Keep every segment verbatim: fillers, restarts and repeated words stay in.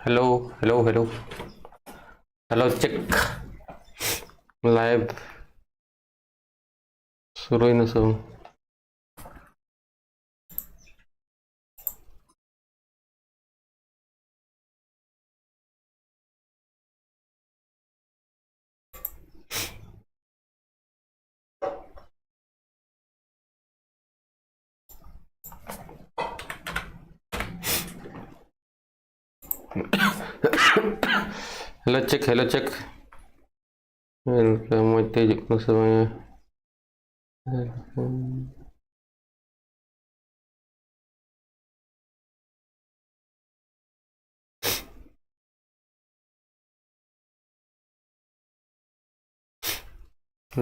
Hello, hello, hello. Hello, check. Live ᱥᱩᱨᱩᱭᱮᱱᱟ ᱥᱮ ᱵᱟᱝ? Hello, check, hello, check. ᱢᱚᱡᱽ ᱛᱮ ᱦᱤᱡᱩᱜ ᱠᱟᱱᱟ ᱥᱮ ᱵᱟᱝ?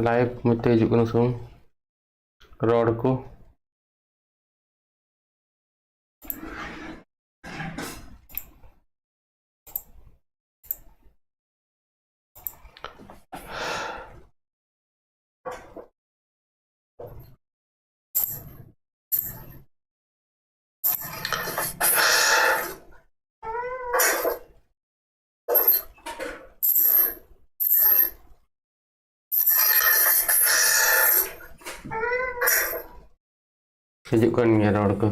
Live ᱢᱚᱡᱽ ᱛᱮ ᱦᱤᱡᱩᱜ ᱠᱟᱱᱟ ᱥᱮ ᱵᱟᱝ ᱨᱚᱲ ᱠᱚ? ᱦᱤᱡᱩᱜ ᱠᱟᱱ ᱜᱮᱭᱟ ᱨᱚᱲ ᱠᱚ᱾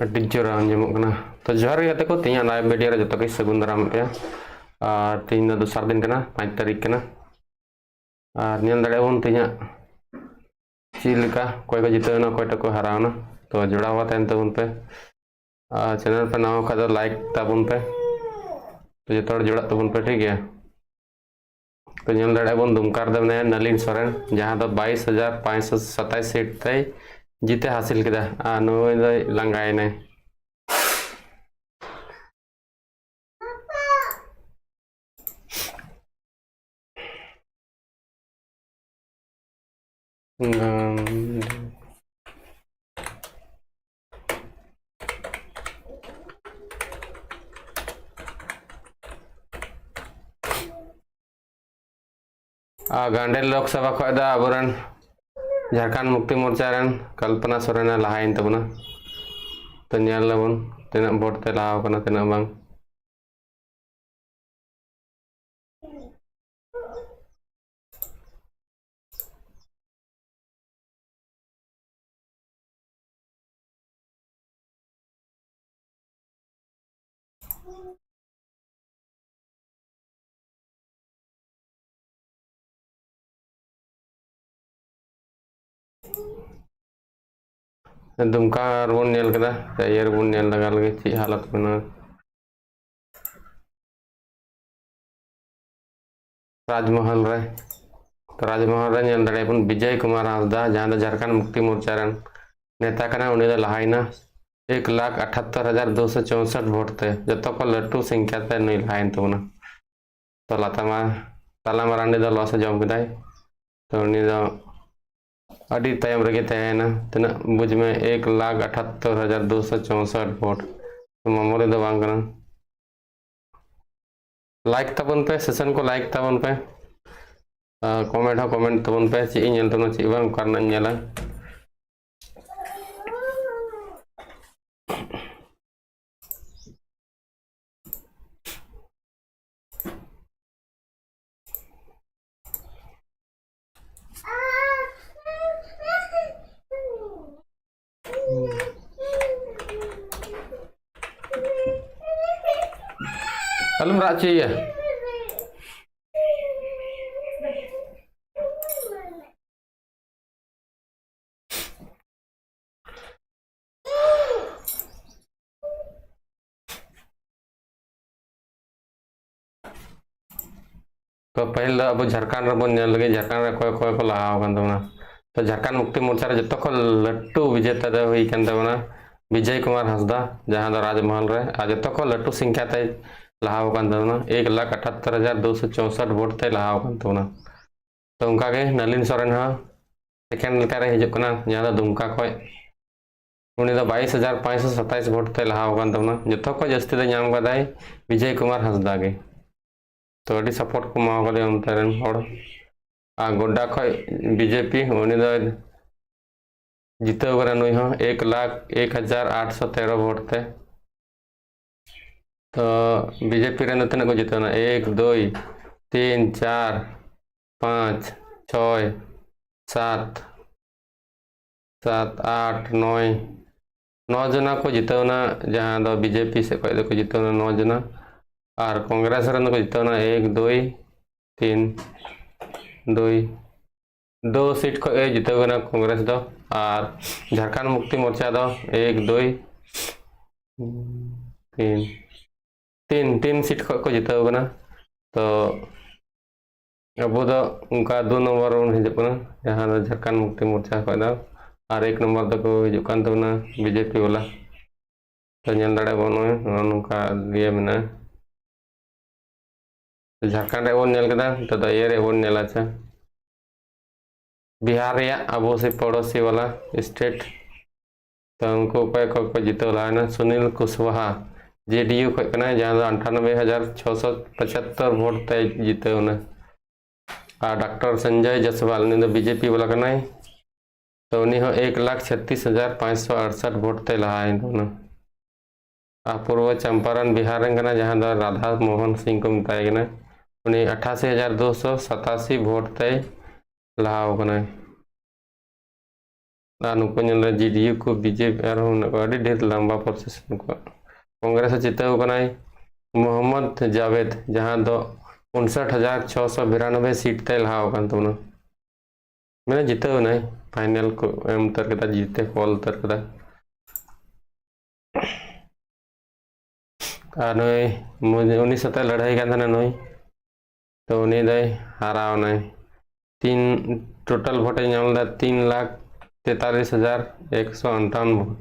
ᱟᱹᱰᱤ ᱡᱳᱨ ᱟᱸᱡᱚᱢᱚᱜ ᱠᱟᱱᱟ᱾ ᱛᱚ, ᱡᱚᱦᱟᱨ ᱜᱮ ᱜᱟᱛᱮ ᱠᱚ, ᱛᱮᱦᱮᱧᱟᱜ live video ᱨᱮ ᱡᱚᱛᱚ ᱜᱮ ᱥᱟᱹᱜᱩᱱ ᱫᱟᱨᱟᱢ ᱯᱮᱭᱟ᱾ ᱟᱨ ᱛᱮᱦᱮᱧ ᱫᱚ ᱫᱚᱥᱟᱨ ᱫᱤᱱ ᱠᱟᱱᱟ, ᱯᱟᱸᱪ ᱛᱟᱹᱨᱤᱠᱷ ᱠᱟᱱᱟ᱾ ᱟᱨ ᱧᱮᱞ ᱫᱟᱲᱮᱭᱟᱜ ᱵᱚᱱ ᱛᱮᱦᱮᱧᱟᱜ ᱪᱮᱫ ᱞᱮᱠᱟ, ᱚᱠᱚᱭ ᱠᱚ ᱡᱤᱛᱟᱹᱣ ᱮᱱᱟ, ᱚᱠᱚᱭ ᱴᱟᱜ ᱠᱚ ᱦᱟᱨᱟᱣ ᱮᱱᱟ᱾ ᱛᱚ, ᱡᱚᱲᱟᱣ ᱛᱟᱦᱮᱱ ᱛᱟᱵᱚᱱ ᱯᱮ᱾ ᱟᱨ channel ᱯᱮ ᱱᱟᱣᱟ ᱠᱷᱟᱡ ᱫᱚ like ᱛᱟᱵᱚᱱ ᱯᱮ᱾ ᱛᱚ, ᱡᱚᱛᱚ ᱦᱚᱲ ᱡᱚᱲᱟᱜ ᱛᱟᱵᱚᱱ ᱯᱮ, ᱴᱷᱤᱠ ᱜᱮᱭᱟ? ᱛᱚ, ᱧᱮᱞ ᱫᱟᱲᱮᱭᱟᱜ ᱵᱚᱱ ᱫᱩᱢᱠᱟ ᱨᱮᱫᱚ ᱢᱮᱱᱟᱭᱟ ᱱᱟᱞᱤᱱ ᱥᱚᱨᱮᱱ, ᱡᱟᱦᱟᱸ ᱫᱚ ᱵᱟᱭᱤᱥ ᱦᱟᱡᱟᱨ ᱯᱟᱸᱪᱥᱚ ᱥᱟᱛᱟᱭᱤᱥ seat ᱛᱮᱭ ᱡᱤᱛᱟᱹ ᱦᱟᱥᱤᱞ ᱠᱮᱫᱟ᱾ ᱟᱨ ᱱᱩᱭ ᱫᱚᱭ ᱞᱟᱸᱜᱟᱭᱮᱱᱟᱭ᱾ ᱟᱨ ᱜᱟᱱᱰᱮᱞ ᱞᱳᱠᱥᱚᱵᱷᱟ ᱠᱷᱚᱱ ᱫᱚ ᱟᱵᱚᱨᱮᱱ ᱡᱷᱟᱲᱠᱷᱚᱸᱰ ᱢᱩᱠᱛᱤ ᱢᱳᱨᱪᱟ ᱨᱮᱱ ᱠᱚᱞᱯᱚᱱᱟ ᱥᱚᱨᱮᱱᱮ ᱞᱟᱦᱟᱭᱮᱱ ᱛᱟᱵᱚᱱᱟ᱾ ᱛᱚ, ᱧᱮᱞ ᱞᱮᱵᱚᱱ ᱛᱤᱱᱟᱹᱜ ᱵᱷᱳᱴ ᱛᱮ ᱞᱟᱦᱟ ᱟᱠᱟᱱᱟ, ᱛᱤᱱᱟᱹᱜ ᱵᱟᱝ᱾ ᱫᱩᱢᱠᱟ ᱨᱮᱵᱚᱱ ᱧᱮᱞ ᱠᱮᱫᱟ, ᱥᱮ ᱤᱭᱟᱹ ᱨᱮᱵᱚᱱ ᱧᱮᱞ ᱞᱟᱜᱟ ᱞᱮᱜᱮ ᱪᱮᱫ ᱦᱟᱞᱚᱛ ᱢᱮᱱᱟᱜᱼᱟ᱾ ᱨᱟᱡᱽᱢᱚᱦᱚᱞ ᱨᱮ, ᱛᱚ, ᱨᱟᱡᱽᱢᱚᱦᱚᱞ ᱨᱮ ᱧᱮᱞ ᱫᱟᱲᱮᱭᱟᱜ ᱵᱚᱱ ᱵᱤᱡᱚᱭ ᱠᱩᱢᱟᱨ ᱦᱟᱸᱥᱫᱟ, ᱡᱟᱦᱟᱸ ᱫᱚ ᱡᱷᱟᱲᱠᱷᱚᱸᱰ ᱢᱩᱠᱛᱤ ᱢᱳᱨᱪᱟ ᱨᱮᱱ ᱱᱮᱛᱟ ᱠᱟᱱᱟ, ᱩᱱᱤ ᱫᱚ ᱞᱟᱦᱟᱭᱮᱱᱟ ᱮᱠ ᱞᱟᱠᱷ ᱟᱴᱷᱟᱛᱛᱚᱨ ᱦᱟᱡᱟᱨ ᱫᱩᱥᱚ ᱪᱳᱥᱚᱴ ᱵᱷᱳᱴ ᱛᱮ, ᱡᱚᱛᱚ ᱠᱷᱚᱱ ᱞᱟᱹᱴᱩ ᱥᱚᱝᱠᱷᱟ ᱛᱮ ᱱᱩᱭ ᱞᱟᱦᱟᱭᱮᱱ ᱛᱟᱵᱚᱱᱟ᱾ ᱛᱚ ᱞᱟᱛᱟ ᱢᱟ, ᱛᱟᱞᱟ ᱢᱟᱨᱟᱱᱰᱤ ᱫᱚ ᱞᱚᱥ ᱮ ᱡᱚᱢ ᱠᱮᱫᱟᱭ᱾ ᱛᱚ ᱩᱱᱤ ᱫᱚ ᱟᱹᱰᱤ ᱛᱟᱭᱚᱢ ᱨᱮᱜᱮ ᱛᱟᱦᱮᱸᱭᱮᱱᱟ᱾ ᱛᱤᱱᱟᱹᱜ ᱵᱩᱡᱽ ᱢᱮ, ᱮᱠ ᱞᱟᱠᱷ ᱟᱴᱷᱟᱛᱛᱚᱨ ᱦᱟᱡᱟᱨ ᱫᱩᱥᱚ ᱪᱳᱥᱚᱴ ᱵᱷᱳᱴ᱾ ᱢᱟᱢᱩᱞᱤ ᱫᱚ ᱵᱟᱝ ᱠᱟᱱᱟ᱾ ᱞᱟᱭᱤᱠ ᱛᱟᱵᱚᱱ ᱯᱮ, ᱥᱮᱥᱚᱱ ᱠᱚ ᱞᱟᱭᱤᱠ ᱛᱟᱵᱚᱱ ᱯᱮ, ᱟᱨ ᱠᱚᱢᱮᱱᱴ ᱦᱚᱸ ᱠᱚᱢᱮᱱᱴ ᱛᱟᱵᱚᱱ ᱯᱮ᱾ ᱪᱮᱫ ᱤᱧ ᱧᱮᱞ ᱛᱟᱵᱚᱱᱟ, ᱪᱮᱫ ᱵᱟᱝ, ᱚᱠᱟ ᱨᱮᱱᱟᱜ ᱤᱧ ᱧᱮᱞᱟ᱾ ᱟᱞᱚᱢ ᱨᱟᱜ ᱦᱚᱪᱚᱭᱮᱭᱟ᱾ ᱛᱚ ᱯᱟᱹᱦᱤᱞ ᱫᱚ ᱟᱵᱚ ᱡᱷᱟᱲᱠᱷᱚᱸᱰ ᱨᱮᱵᱚᱱ ᱧᱮᱞ ᱞᱮᱜᱮ, ᱡᱷᱟᱲᱠᱷᱚᱸᱰ ᱨᱮ ᱚᱠᱚᱭ ᱚᱠᱚᱭ ᱠᱚ ᱞᱟᱦᱟ ᱟᱠᱟᱱ ᱛᱟᱵᱚᱱᱟ᱾ ᱛᱚ ᱡᱷᱟᱲᱠᱷᱚᱸᱰ ᱢᱩᱠᱛᱤ ᱢᱳᱨᱪᱟ ᱨᱮ ᱡᱚᱛᱚ ᱠᱷᱚᱱ ᱞᱟᱹᱴᱩ ᱵᱤᱡᱮᱛᱟ ᱫᱚ ᱦᱩᱭ ᱠᱟᱱ ᱛᱟᱵᱚᱱᱟ ᱵᱤᱡᱚᱭ ᱠᱩᱢᱟᱨ ᱦᱟᱸᱥᱫᱟ, ᱡᱟᱦᱟᱸ ᱫᱚ ᱨᱟᱡᱽᱢᱚᱦᱚᱞ ᱨᱮ, ᱟᱨ ᱡᱚᱛᱚ ᱠᱷᱚᱱ ᱞᱟᱹᱴᱩ ᱥᱚᱝᱠᱷᱟ ᱛᱮᱭ ᱞᱟᱦᱟ ᱟᱠᱟᱱ ᱛᱟᱵᱚᱱᱟ, ᱮᱠ ᱞᱟᱠᱷ ᱟᱴᱷᱟᱛᱛᱚᱨ ᱦᱟᱡᱟᱨ ᱫᱩᱥᱚ ᱪᱳᱥᱚᱴ ᱵᱷᱳᱴ ᱛᱮᱭ ᱞᱟᱦᱟ ᱟᱠᱟᱱ ᱛᱟᱵᱚᱱᱟ᱾ ᱛᱚ ᱚᱱᱠᱟᱜᱮ ᱱᱟᱞᱤᱱ ᱥᱚᱨᱮᱱ ᱦᱚᱸ ᱥᱮᱠᱮᱱᱰ ᱞᱮᱠᱟᱨᱮ ᱦᱤᱡᱩᱜ ᱠᱟᱱᱟ, ᱡᱟᱦᱟᱸ ᱫᱚ ᱫᱩᱢᱠᱟ ᱠᱷᱚᱱ᱾ ᱩᱱᱤ ᱫᱚ ᱵᱟᱭᱤᱥ ᱦᱟᱡᱟᱨ ᱯᱟᱸᱪᱥᱚ ᱥᱟᱛᱟᱭᱤᱥ ᱵᱷᱳᱴ ᱛᱮ ᱞᱟᱦᱟ ᱟᱠᱟᱱ ᱛᱟᱵᱚᱱᱟ᱾ ᱡᱚᱛᱚ ᱠᱷᱚᱱ ᱡᱟᱹᱥᱛᱤ ᱫᱚ ᱧᱟᱢ ᱠᱟᱫᱟᱭ ᱵᱤᱡᱚᱭ ᱠᱩᱢᱟᱨ ᱦᱟᱸᱥᱫᱟ ᱜᱮ᱾ ᱛᱚ ᱟᱹᱰᱤ ᱥᱟᱯᱳᱨᱴ ᱠᱚ ᱮᱢᱟ ᱠᱟᱫᱮᱭᱟ ᱚᱱᱛᱮ ᱨᱮᱱ ᱦᱚᱲ᱾ ᱟᱨ ᱜᱳᱰᱰᱟ ᱠᱷᱚᱱ ᱵᱤᱡᱮᱯᱤ, ᱩᱱᱤ ᱫᱚᱭ ᱡᱤᱛᱟᱹᱣ ᱠᱟᱱᱟ ᱱᱩᱭ ᱦᱚᱸ ᱮᱠ ᱞᱟᱠᱷ ᱮᱠ ᱦᱟᱡᱟᱨ ᱟᱴᱥᱚ ᱛᱮᱨᱚ ᱵᱷᱳᱴ ᱛᱮ᱾ ᱛᱚ ᱵᱤᱡᱮᱯᱤ ᱨᱮᱱ ᱫᱚ ᱛᱤᱱᱟᱹᱜ ᱠᱚ ᱡᱤᱛᱟᱹᱣ ᱮᱱᱟ? ᱮᱠ, ᱫᱩᱭ, ᱛᱤᱱ, ᱪᱟᱨ, ᱯᱟᱸᱪ, ᱪᱷᱚᱭ, ᱥᱟᱛ, ᱥᱟᱛ, ᱟᱴ, ᱱᱚᱭ, ᱱᱚ ᱡᱚᱱᱟ ᱠᱚ ᱡᱤᱛᱟᱹᱣ ᱮᱱᱟ, ᱡᱟᱦᱟᱸ ᱫᱚ ᱵᱤᱡᱮᱯᱤ ᱥᱮᱫ ᱠᱷᱚᱱ ᱫᱚᱠᱚ ᱡᱤᱛᱟᱹᱣ ᱮᱱᱟ ᱱᱚ ᱡᱚᱱᱟ, ᱟᱨ ᱠᱚᱝᱜᱨᱮᱥ ᱨᱮᱱ ᱫᱚᱠᱚ ᱡᱤᱛᱟᱹᱣ ᱮᱱᱟ ᱮᱠ, ᱫᱩᱭ, ᱛᱤᱱ, ᱫᱩᱭ, ᱫᱩ ᱥᱤᱴ ᱠᱷᱚᱱ ᱮ ᱡᱤᱛᱟᱹᱣ ᱮᱱᱟ ᱠᱚᱝᱜᱨᱮᱥ ᱫᱚ, ᱟᱨ ᱡᱷᱟᱲᱠᱷᱚᱸᱰ ᱢᱩᱠᱛᱤ ᱢᱳᱨᱪᱟ ᱫᱚ ᱮᱠ, ᱫᱩᱭ, ᱛᱤᱱ, ᱛᱤᱱ, ᱛᱤᱱ ᱥᱤᱴ ᱠᱷᱚᱱ ᱠᱚ ᱡᱤᱛᱟᱹᱣ ᱠᱟᱱᱟ᱾ ᱛᱚ ᱟᱵᱚ ᱫᱚ ᱚᱱᱠᱟ ᱫᱩ ᱱᱚᱢᱵᱚᱨ ᱨᱮᱵᱚᱱ ᱦᱤᱡᱩᱜ ᱠᱟᱱᱟ, ᱡᱟᱦᱟᱸ ᱫᱚ ᱡᱷᱟᱲᱠᱷᱚᱸᱰ ᱢᱩᱠᱛᱤ ᱢᱳᱨᱪᱟ ᱠᱷᱚᱱ ᱫᱚ, ᱟᱨ ᱮᱠ ᱱᱚᱢᱵᱚᱨ ᱫᱚᱠᱚ ᱦᱤᱡᱩᱜ ᱠᱟᱱ ᱛᱟᱵᱚᱱᱟ ᱵᱤᱡᱮᱯᱤ ᱵᱟᱞᱟ᱾ ᱛᱚ ᱧᱮᱞ ᱫᱟᱲᱮᱭᱟᱜ ᱵᱚᱱ ᱱᱚᱜᱼᱚᱭ ᱱᱚᱜᱼᱚ ᱱᱚᱝᱠᱟ ᱤᱭᱟᱹ ᱢᱮᱱᱟᱜᱼᱟ᱾ ᱡᱷᱟᱲᱠᱷᱚᱸᱰ ᱨᱮᱭᱟᱜ ᱵᱚᱱ ᱧᱮᱞ ᱠᱮᱫᱟ, ᱱᱤᱛᱚᱜ ᱫᱚ ᱤᱭᱟᱹ ᱨᱮᱭᱟᱜ ᱵᱚᱱ ᱧᱮᱞᱟ᱾ ᱟᱪᱪᱷᱟ, ᱵᱤᱦᱟᱨ ᱨᱮᱭᱟᱜ ᱟᱵᱚ ᱥᱮ ᱯᱚᱲᱚᱥᱤ ᱵᱟᱞᱟ ᱥᱴᱮᱴ, ᱛᱚ ᱩᱱᱠᱩ ᱚᱠᱚᱭ ᱚᱠᱚᱭ ᱠᱚ ᱡᱤᱛᱟᱹᱣ ᱞᱟᱦᱟᱭᱮᱱᱟ? ᱥᱩᱱᱤᱞ ᱠᱩᱥᱣᱟᱦᱟ ᱡᱮᱰᱤᱭᱩ ᱠᱷᱚᱱ ᱠᱟᱱᱟᱭ, ᱡᱟᱦᱟᱸ ᱫᱚ ᱟᱴᱷᱟᱱᱚᱵᱵᱳᱭ ᱦᱟᱡᱟᱨ ᱪᱷᱚᱥᱚ ᱯᱚᱸᱪᱟᱛᱛᱳᱨ ᱵᱷᱳᱴ ᱛᱮᱭ ᱡᱤᱛᱟᱹᱣ ᱮᱱᱟ᱾ ᱟᱨ ᱰᱟᱠᱴᱚᱨ ᱥᱚᱧᱡᱚᱭ ᱡᱚᱥᱣᱟᱞ, ᱩᱱᱤ ᱫᱚ ᱵᱤᱡᱮᱯᱤ ᱵᱟᱞᱟ ᱠᱟᱱᱟᱭ, ᱛᱚ ᱩᱱᱤ ᱦᱚᱸ ᱮᱠ ᱞᱟᱠᱷ ᱪᱷᱟᱛᱛᱤᱥ ᱦᱟᱡᱟᱨ ᱯᱟᱸᱪᱥᱚ ᱟᱴᱥᱟᱴ ᱵᱷᱳᱴ ᱛᱮᱭ ᱞᱟᱦᱟᱭᱮᱱ ᱛᱟᱵᱚᱱᱟ᱾ ᱟᱨ ᱯᱩᱨᱵᱚ ᱪᱟᱢᱯᱟᱨᱟᱱ ᱵᱤᱦᱟᱨ ᱨᱮᱱ ᱠᱟᱱᱟᱭ, ᱡᱟᱦᱟᱸ ᱫᱚ ᱨᱟᱫᱷᱟ ᱢᱳᱦᱚᱱ ᱥᱤᱝ ᱠᱚ ᱢᱮᱛᱟᱭ ᱠᱟᱱᱟ, ᱩᱱᱤ ᱟᱴᱷᱟᱥᱤ ᱦᱟᱡᱟᱨ ᱫᱩᱥᱚ ᱥᱟᱛᱟᱥᱤ ᱵᱷᱳᱴ ᱛᱮᱭ ᱞᱟᱦᱟᱣ ᱠᱟᱱᱟᱭ᱾ ᱟᱨ ᱱᱩᱠᱩ ᱧᱮᱞ ᱨᱮ ᱡᱮᱰᱤᱭᱩ ᱠᱚ, ᱵᱤᱡᱮᱯᱤ ᱟᱨᱦᱚᱸ ᱢᱮᱱᱟᱜ ᱠᱚᱣᱟ, ᱟᱹᱰᱤ ᱰᱷᱮᱨ ᱞᱟᱢᱵᱟ ᱯᱨᱚᱥᱮᱥ ᱱᱩᱠᱩᱣᱟᱜ᱾ ᱠᱚᱝᱜᱨᱮᱥ ᱮ ᱡᱤᱛᱟᱹᱣ ᱠᱟᱱᱟᱭ ᱢᱚᱦᱚᱢᱢᱚᱫ ᱡᱟᱵᱮᱫ, ᱡᱟᱦᱟᱸ ᱫᱚ ᱩᱱᱥᱟᱴ ᱦᱟᱡᱟᱨ ᱪᱷᱚᱥᱚ ᱵᱤᱨᱟᱱᱚᱵᱵᱳᱭ ᱥᱤᱴ ᱛᱮᱭ ᱞᱟᱦᱟᱣ ᱟᱠᱟᱱ ᱛᱟᱵᱚᱱᱟ᱾ ᱢᱟᱱᱮ ᱡᱤᱛᱟᱹᱣ ᱮᱱᱟᱭ, ᱯᱷᱟᱭᱱᱮᱞ ᱠᱚ ᱮᱢ ᱩᱛᱟᱹᱨ ᱠᱮᱫᱟ, ᱡᱤᱛᱟᱹ ᱠᱚ ᱚᱞ ᱩᱛᱟᱹᱨ ᱠᱮᱫᱟ᱾ ᱟᱨ ᱱᱩᱭ ᱢᱩ-, ᱩᱱᱤ ᱥᱟᱛᱮ ᱞᱟᱹᱲᱦᱟᱹᱭ ᱠᱟᱱ ᱛᱟᱦᱮᱱᱟ ᱱᱩᱭ, ᱛᱚ ᱩᱱᱤ ᱫᱚᱭ ᱦᱟᱨᱟᱣ ᱮᱱᱟᱭ᱾ ᱛᱤᱱ, ᱴᱳᱴᱟᱞ ᱵᱷᱳᱴ ᱮ ᱧᱟᱢ ᱞᱮᱫᱟ ᱛᱤᱱ ᱞᱟᱠᱷ ᱛᱮᱛᱟᱞᱤᱥ ᱦᱟᱡᱟᱨ ᱮᱠᱥᱚ ᱟᱴᱷᱟᱣᱚᱱ ᱵᱷᱳᱴ᱾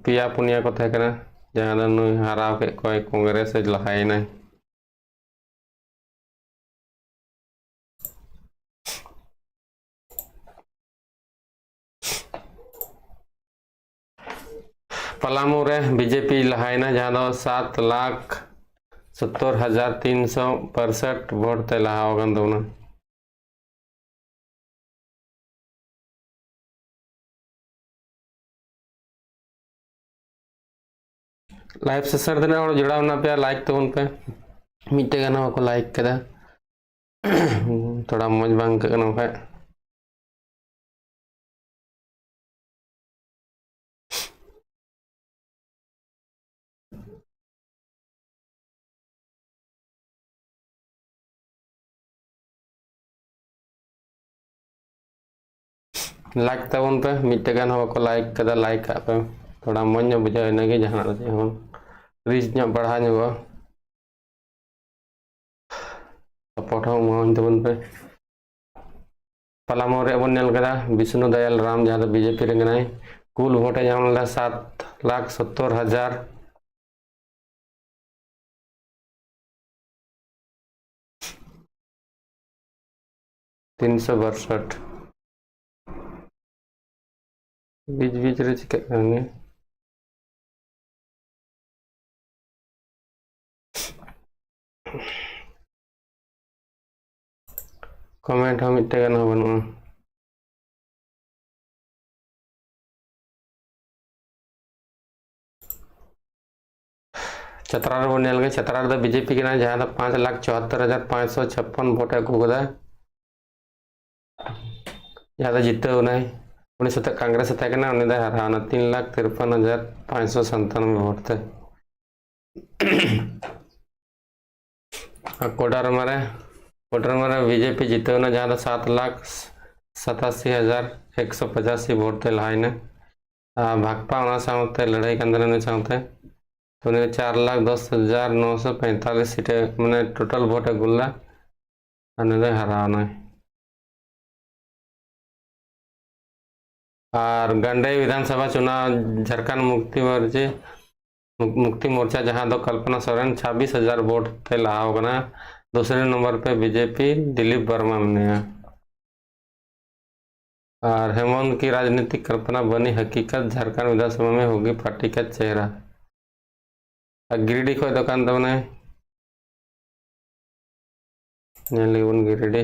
ᱯᱮᱭᱟ ᱯᱩᱱᱭᱟ ᱠᱚ ᱛᱟᱦᱮᱸ ᱠᱟᱱᱟ, ᱡᱟᱦᱟᱸ ᱫᱚ ᱱᱩᱭ ᱦᱟᱨᱟᱣ ᱠᱮᱫ ᱠᱚᱣᱟᱭ, ᱠᱚᱝᱜᱨᱮᱥ ᱮ ᱞᱟᱦᱟᱭᱮᱱᱟᱭ᱾ ᱯᱟᱞᱟᱢᱩ ᱨᱮ ᱵᱤᱡᱮᱯᱤ ᱞᱟᱦᱟᱭᱮᱱᱟ, ᱡᱟᱦᱟᱸ ᱫᱚ ᱥᱟᱛ ᱞᱟᱠᱷ ᱥᱚᱛᱛᱚᱨ ᱦᱟᱡᱟᱨ ᱛᱤᱱᱥᱚ ᱯᱟᱨᱥᱮᱴ ᱵᱷᱳᱴ ᱛᱮ ᱞᱟᱦᱟ ᱟᱠᱟᱱ ᱛᱟᱵᱚᱱᱟ᱾ ᱞᱟᱭᱤᱵᱷ ᱥᱮᱥᱚᱱ ᱨᱮ ᱛᱤᱱᱟᱹᱜ ᱦᱚᱲ ᱡᱚᱲᱟᱣ ᱢᱮᱱᱟᱜ ᱯᱮᱭᱟ, ᱞᱟᱭᱤᱠ ᱛᱟᱵᱚᱱ ᱯᱮ᱾ ᱢᱤᱫᱴᱮᱡ ᱜᱟᱱ ᱦᱚᱸ ᱵᱟᱠᱚ ᱞᱟᱭᱤᱠ ᱠᱟᱫᱟ᱾ ᱛᱷᱚᱲᱟ ᱢᱚᱡᱽ ᱵᱟᱝ ᱟᱹᱭᱠᱟᱹᱜ ᱠᱟᱱᱟ ᱵᱟᱠᱷᱟᱡ᱾ ᱞᱟᱭᱤᱠ ᱛᱟᱵᱚᱱ ᱯᱮ, ᱢᱤᱫᱴᱮᱡ ᱜᱟᱱ ᱦᱚᱸ ᱵᱟᱠᱚ ᱞᱟᱭᱤᱠ ᱠᱟᱫᱟ, ᱞᱟᱭᱤᱠ ᱠᱟᱜ ᱯᱮ, ᱛᱷᱚᱲᱟ ᱢᱚᱡᱽ ᱧᱚᱜ ᱵᱩᱡᱷᱟᱹᱜᱼᱟ, ᱤᱱᱟᱹᱜᱮ ᱡᱟᱦᱟᱱᱟᱜ ᱫᱚ ᱪᱮᱫ ᱦᱚᱸ ᱵᱟᱝ, ᱨᱤᱪ ᱧᱚᱜ ᱵᱟᱲᱦᱟᱣ ᱧᱚᱜᱚᱜᱼᱟ᱾ ᱥᱟᱯᱳᱨᱴ ᱦᱚᱸ ᱮᱢᱟᱣᱟᱹᱧ ᱛᱟᱵᱚᱱ ᱯᱮ᱾ ᱯᱟᱞᱟᱢᱳ ᱨᱮᱭᱟᱜ ᱵᱚᱱ ᱧᱮᱞ ᱠᱮᱫᱟ, ᱵᱤᱥᱱᱩ ᱫᱟᱭᱟᱞ ᱨᱟᱢ, ᱡᱟᱦᱟᱸ ᱫᱚ ᱵᱤᱡᱮᱯᱤ ᱨᱮ ᱢᱮᱱᱟᱭ, ᱠᱩᱞ ᱵᱷᱳᱴ ᱮ ᱧᱟᱢ ᱞᱮᱫᱟ ᱥᱟᱛ ᱞᱟᱠᱷ ᱥᱚᱛᱛᱚᱨ ᱦᱟᱡᱟᱨ ᱛᱤᱱᱥᱚ ᱵᱟᱨᱥᱚᱴ᱾ ᱵᱤᱪ ᱵᱤᱪ ᱨᱮ ᱪᱤᱠᱟᱹᱜ ᱠᱟᱱ ᱜᱮᱭᱟ᱾ ᱠᱚᱢᱮᱱᱴ ᱦᱚᱸ ᱢᱤᱫᱴᱮᱡ ᱜᱟᱱ ᱦᱚᱸ ᱵᱟᱹᱱᱩᱜᱼᱟ᱾ ᱪᱟᱛᱨᱟ ᱨᱮᱵᱚᱱ ᱧᱮᱞ ᱜᱮ, ᱪᱟᱛᱨᱟ ᱨᱮᱫᱚ ᱵᱤᱡᱮᱯᱤ ᱠᱟᱱᱟ, ᱡᱟᱦᱟᱸ ᱫᱚ ᱯᱟᱸᱪ ᱞᱟᱠᱷ ᱪᱩᱣᱟᱛᱛᱚᱨ ᱦᱟᱡᱟᱨ ᱯᱟᱸᱪᱥᱚ ᱪᱷᱟᱯᱯᱟᱱ ᱵᱷᱳᱴ ᱮ ᱟᱹᱜᱩ ᱠᱟᱫᱟ᱾ ᱡᱟᱦᱟᱸ ᱫᱚ ᱡᱤᱛᱟᱹᱣ ᱮᱱᱟᱭ, ᱩᱱᱤ ᱥᱟᱛᱮ ᱠᱚᱝᱜᱨᱮᱥ ᱮ ᱛᱟᱦᱮᱸ ᱠᱟᱱᱟ, ᱩᱱᱤ ᱫᱚᱭ ᱦᱟᱨᱟᱣ ᱮᱱᱟ ᱛᱤᱱ ᱞᱟᱠᱷ ᱛᱤᱨᱯᱚᱱ ᱦᱟᱡᱟᱨ ᱯᱟᱸᱪᱥᱚ ᱥᱟᱱᱛᱟᱱᱵᱮ ᱵᱷᱳᱴ ᱛᱮ᱾ ᱟᱨ ᱠᱳᱰᱟᱨᱢᱟ ᱨᱮ, ᱠᱳᱰᱟᱨᱢᱟ ᱨᱮ ᱵᱤᱡᱮᱯᱤ ᱡᱤᱛᱟᱹᱣ ᱮᱱᱟ, ᱡᱟᱦᱟᱸ ᱫᱚ ᱥᱟᱛ ᱞᱟᱠᱷ ᱥᱟᱛᱟᱥᱤ ᱦᱟᱡᱟᱨ ᱮᱠᱥᱚ ᱯᱚᱸᱪᱟᱥᱤ ᱵᱷᱳᱴ ᱛᱮ ᱞᱟᱦᱟᱭᱮᱱᱟ᱾ ᱟᱨ ᱵᱷᱟᱠᱯᱟ ᱚᱱᱟ ᱥᱟᱶᱛᱮ ᱞᱟᱹᱲᱦᱟᱹᱭ ᱠᱟᱱ ᱛᱟᱦᱮᱱᱟ, ᱩᱱᱤ ᱥᱟᱶᱛᱮ᱾ ᱛᱚ ᱩᱱᱤ ᱪᱟᱨ ᱞᱟᱠᱷ ᱫᱚᱥ ᱦᱟᱡᱟᱨ ᱱᱚᱥᱚ ᱯᱚᱸᱭᱛᱟᱞᱤᱥ ᱥᱤᱴ ᱮ, ᱢᱟᱱᱮ, ᱴᱳᱴᱟᱞ ᱵᱷᱳᱴ ᱮ ᱟᱹᱜᱩ ᱞᱮᱫᱟ᱾ ᱟᱨ ᱩᱱᱤ ᱫᱚᱭ ᱦᱟᱨᱟᱣ ᱮᱱᱟᱭ᱾ ᱟᱨ ᱜᱟᱱᱰᱮ ᱵᱤᱫᱷᱟᱱ ᱥᱚᱵᱷᱟ ᱪᱩᱱᱟᱣ ᱡᱷᱟᱨᱠᱷᱚᱸᱰ ᱢᱩᱠᱛᱤ ᱢᱚᱨᱪᱟ, ᱢᱩᱠ-, ᱢᱩᱠᱛᱤ ᱢᱚᱨᱪᱟ, ᱡᱟᱦᱟᱸ ᱫᱚ ᱠᱚᱞᱯᱚᱱᱟ ᱥᱚᱨᱮᱱ ᱪᱷᱟᱵᱵᱤᱥ ᱦᱟᱡᱟᱨ ᱵᱷᱳᱴ ᱛᱮ ᱞᱟᱦᱟᱣ ᱠᱟᱱᱟ᱾ ᱫᱩᱥᱨᱮ ᱱᱚᱢᱵᱚᱨ ᱯᱮ ᱵᱤᱡᱮᱯᱤ ᱫᱤᱞᱤᱯ ᱵᱟᱨᱢᱟ ᱢᱮᱱᱟᱭᱟ᱾ ᱟᱨ ᱦᱮᱢᱚᱱᱛ ᱠᱤ ᱨᱟᱡᱽᱱᱤᱛᱤᱠ ᱠᱚᱞᱯᱚᱱᱟ ᱵᱟᱱᱤ ᱦᱟᱠᱤᱠᱟᱛ, ᱡᱷᱟᱨᱠᱷᱚᱸᱰ ᱵᱤᱫᱷᱟᱱ ᱥᱚᱵᱷᱟ ᱢᱮ ᱦᱳᱜᱤ ᱯᱟᱨᱴᱤ ᱠᱟ ᱪᱮᱦᱨᱟ᱾ ᱟᱨ ᱜᱤᱨᱤᱰᱤ ᱠᱷᱚᱡ ᱫᱚ ᱠᱟᱱ ᱛᱟᱵᱚᱱᱟᱭ, ᱧᱮᱞ ᱞᱮᱜᱮ ᱵᱚᱱ ᱜᱤᱨᱤᱰᱤ᱾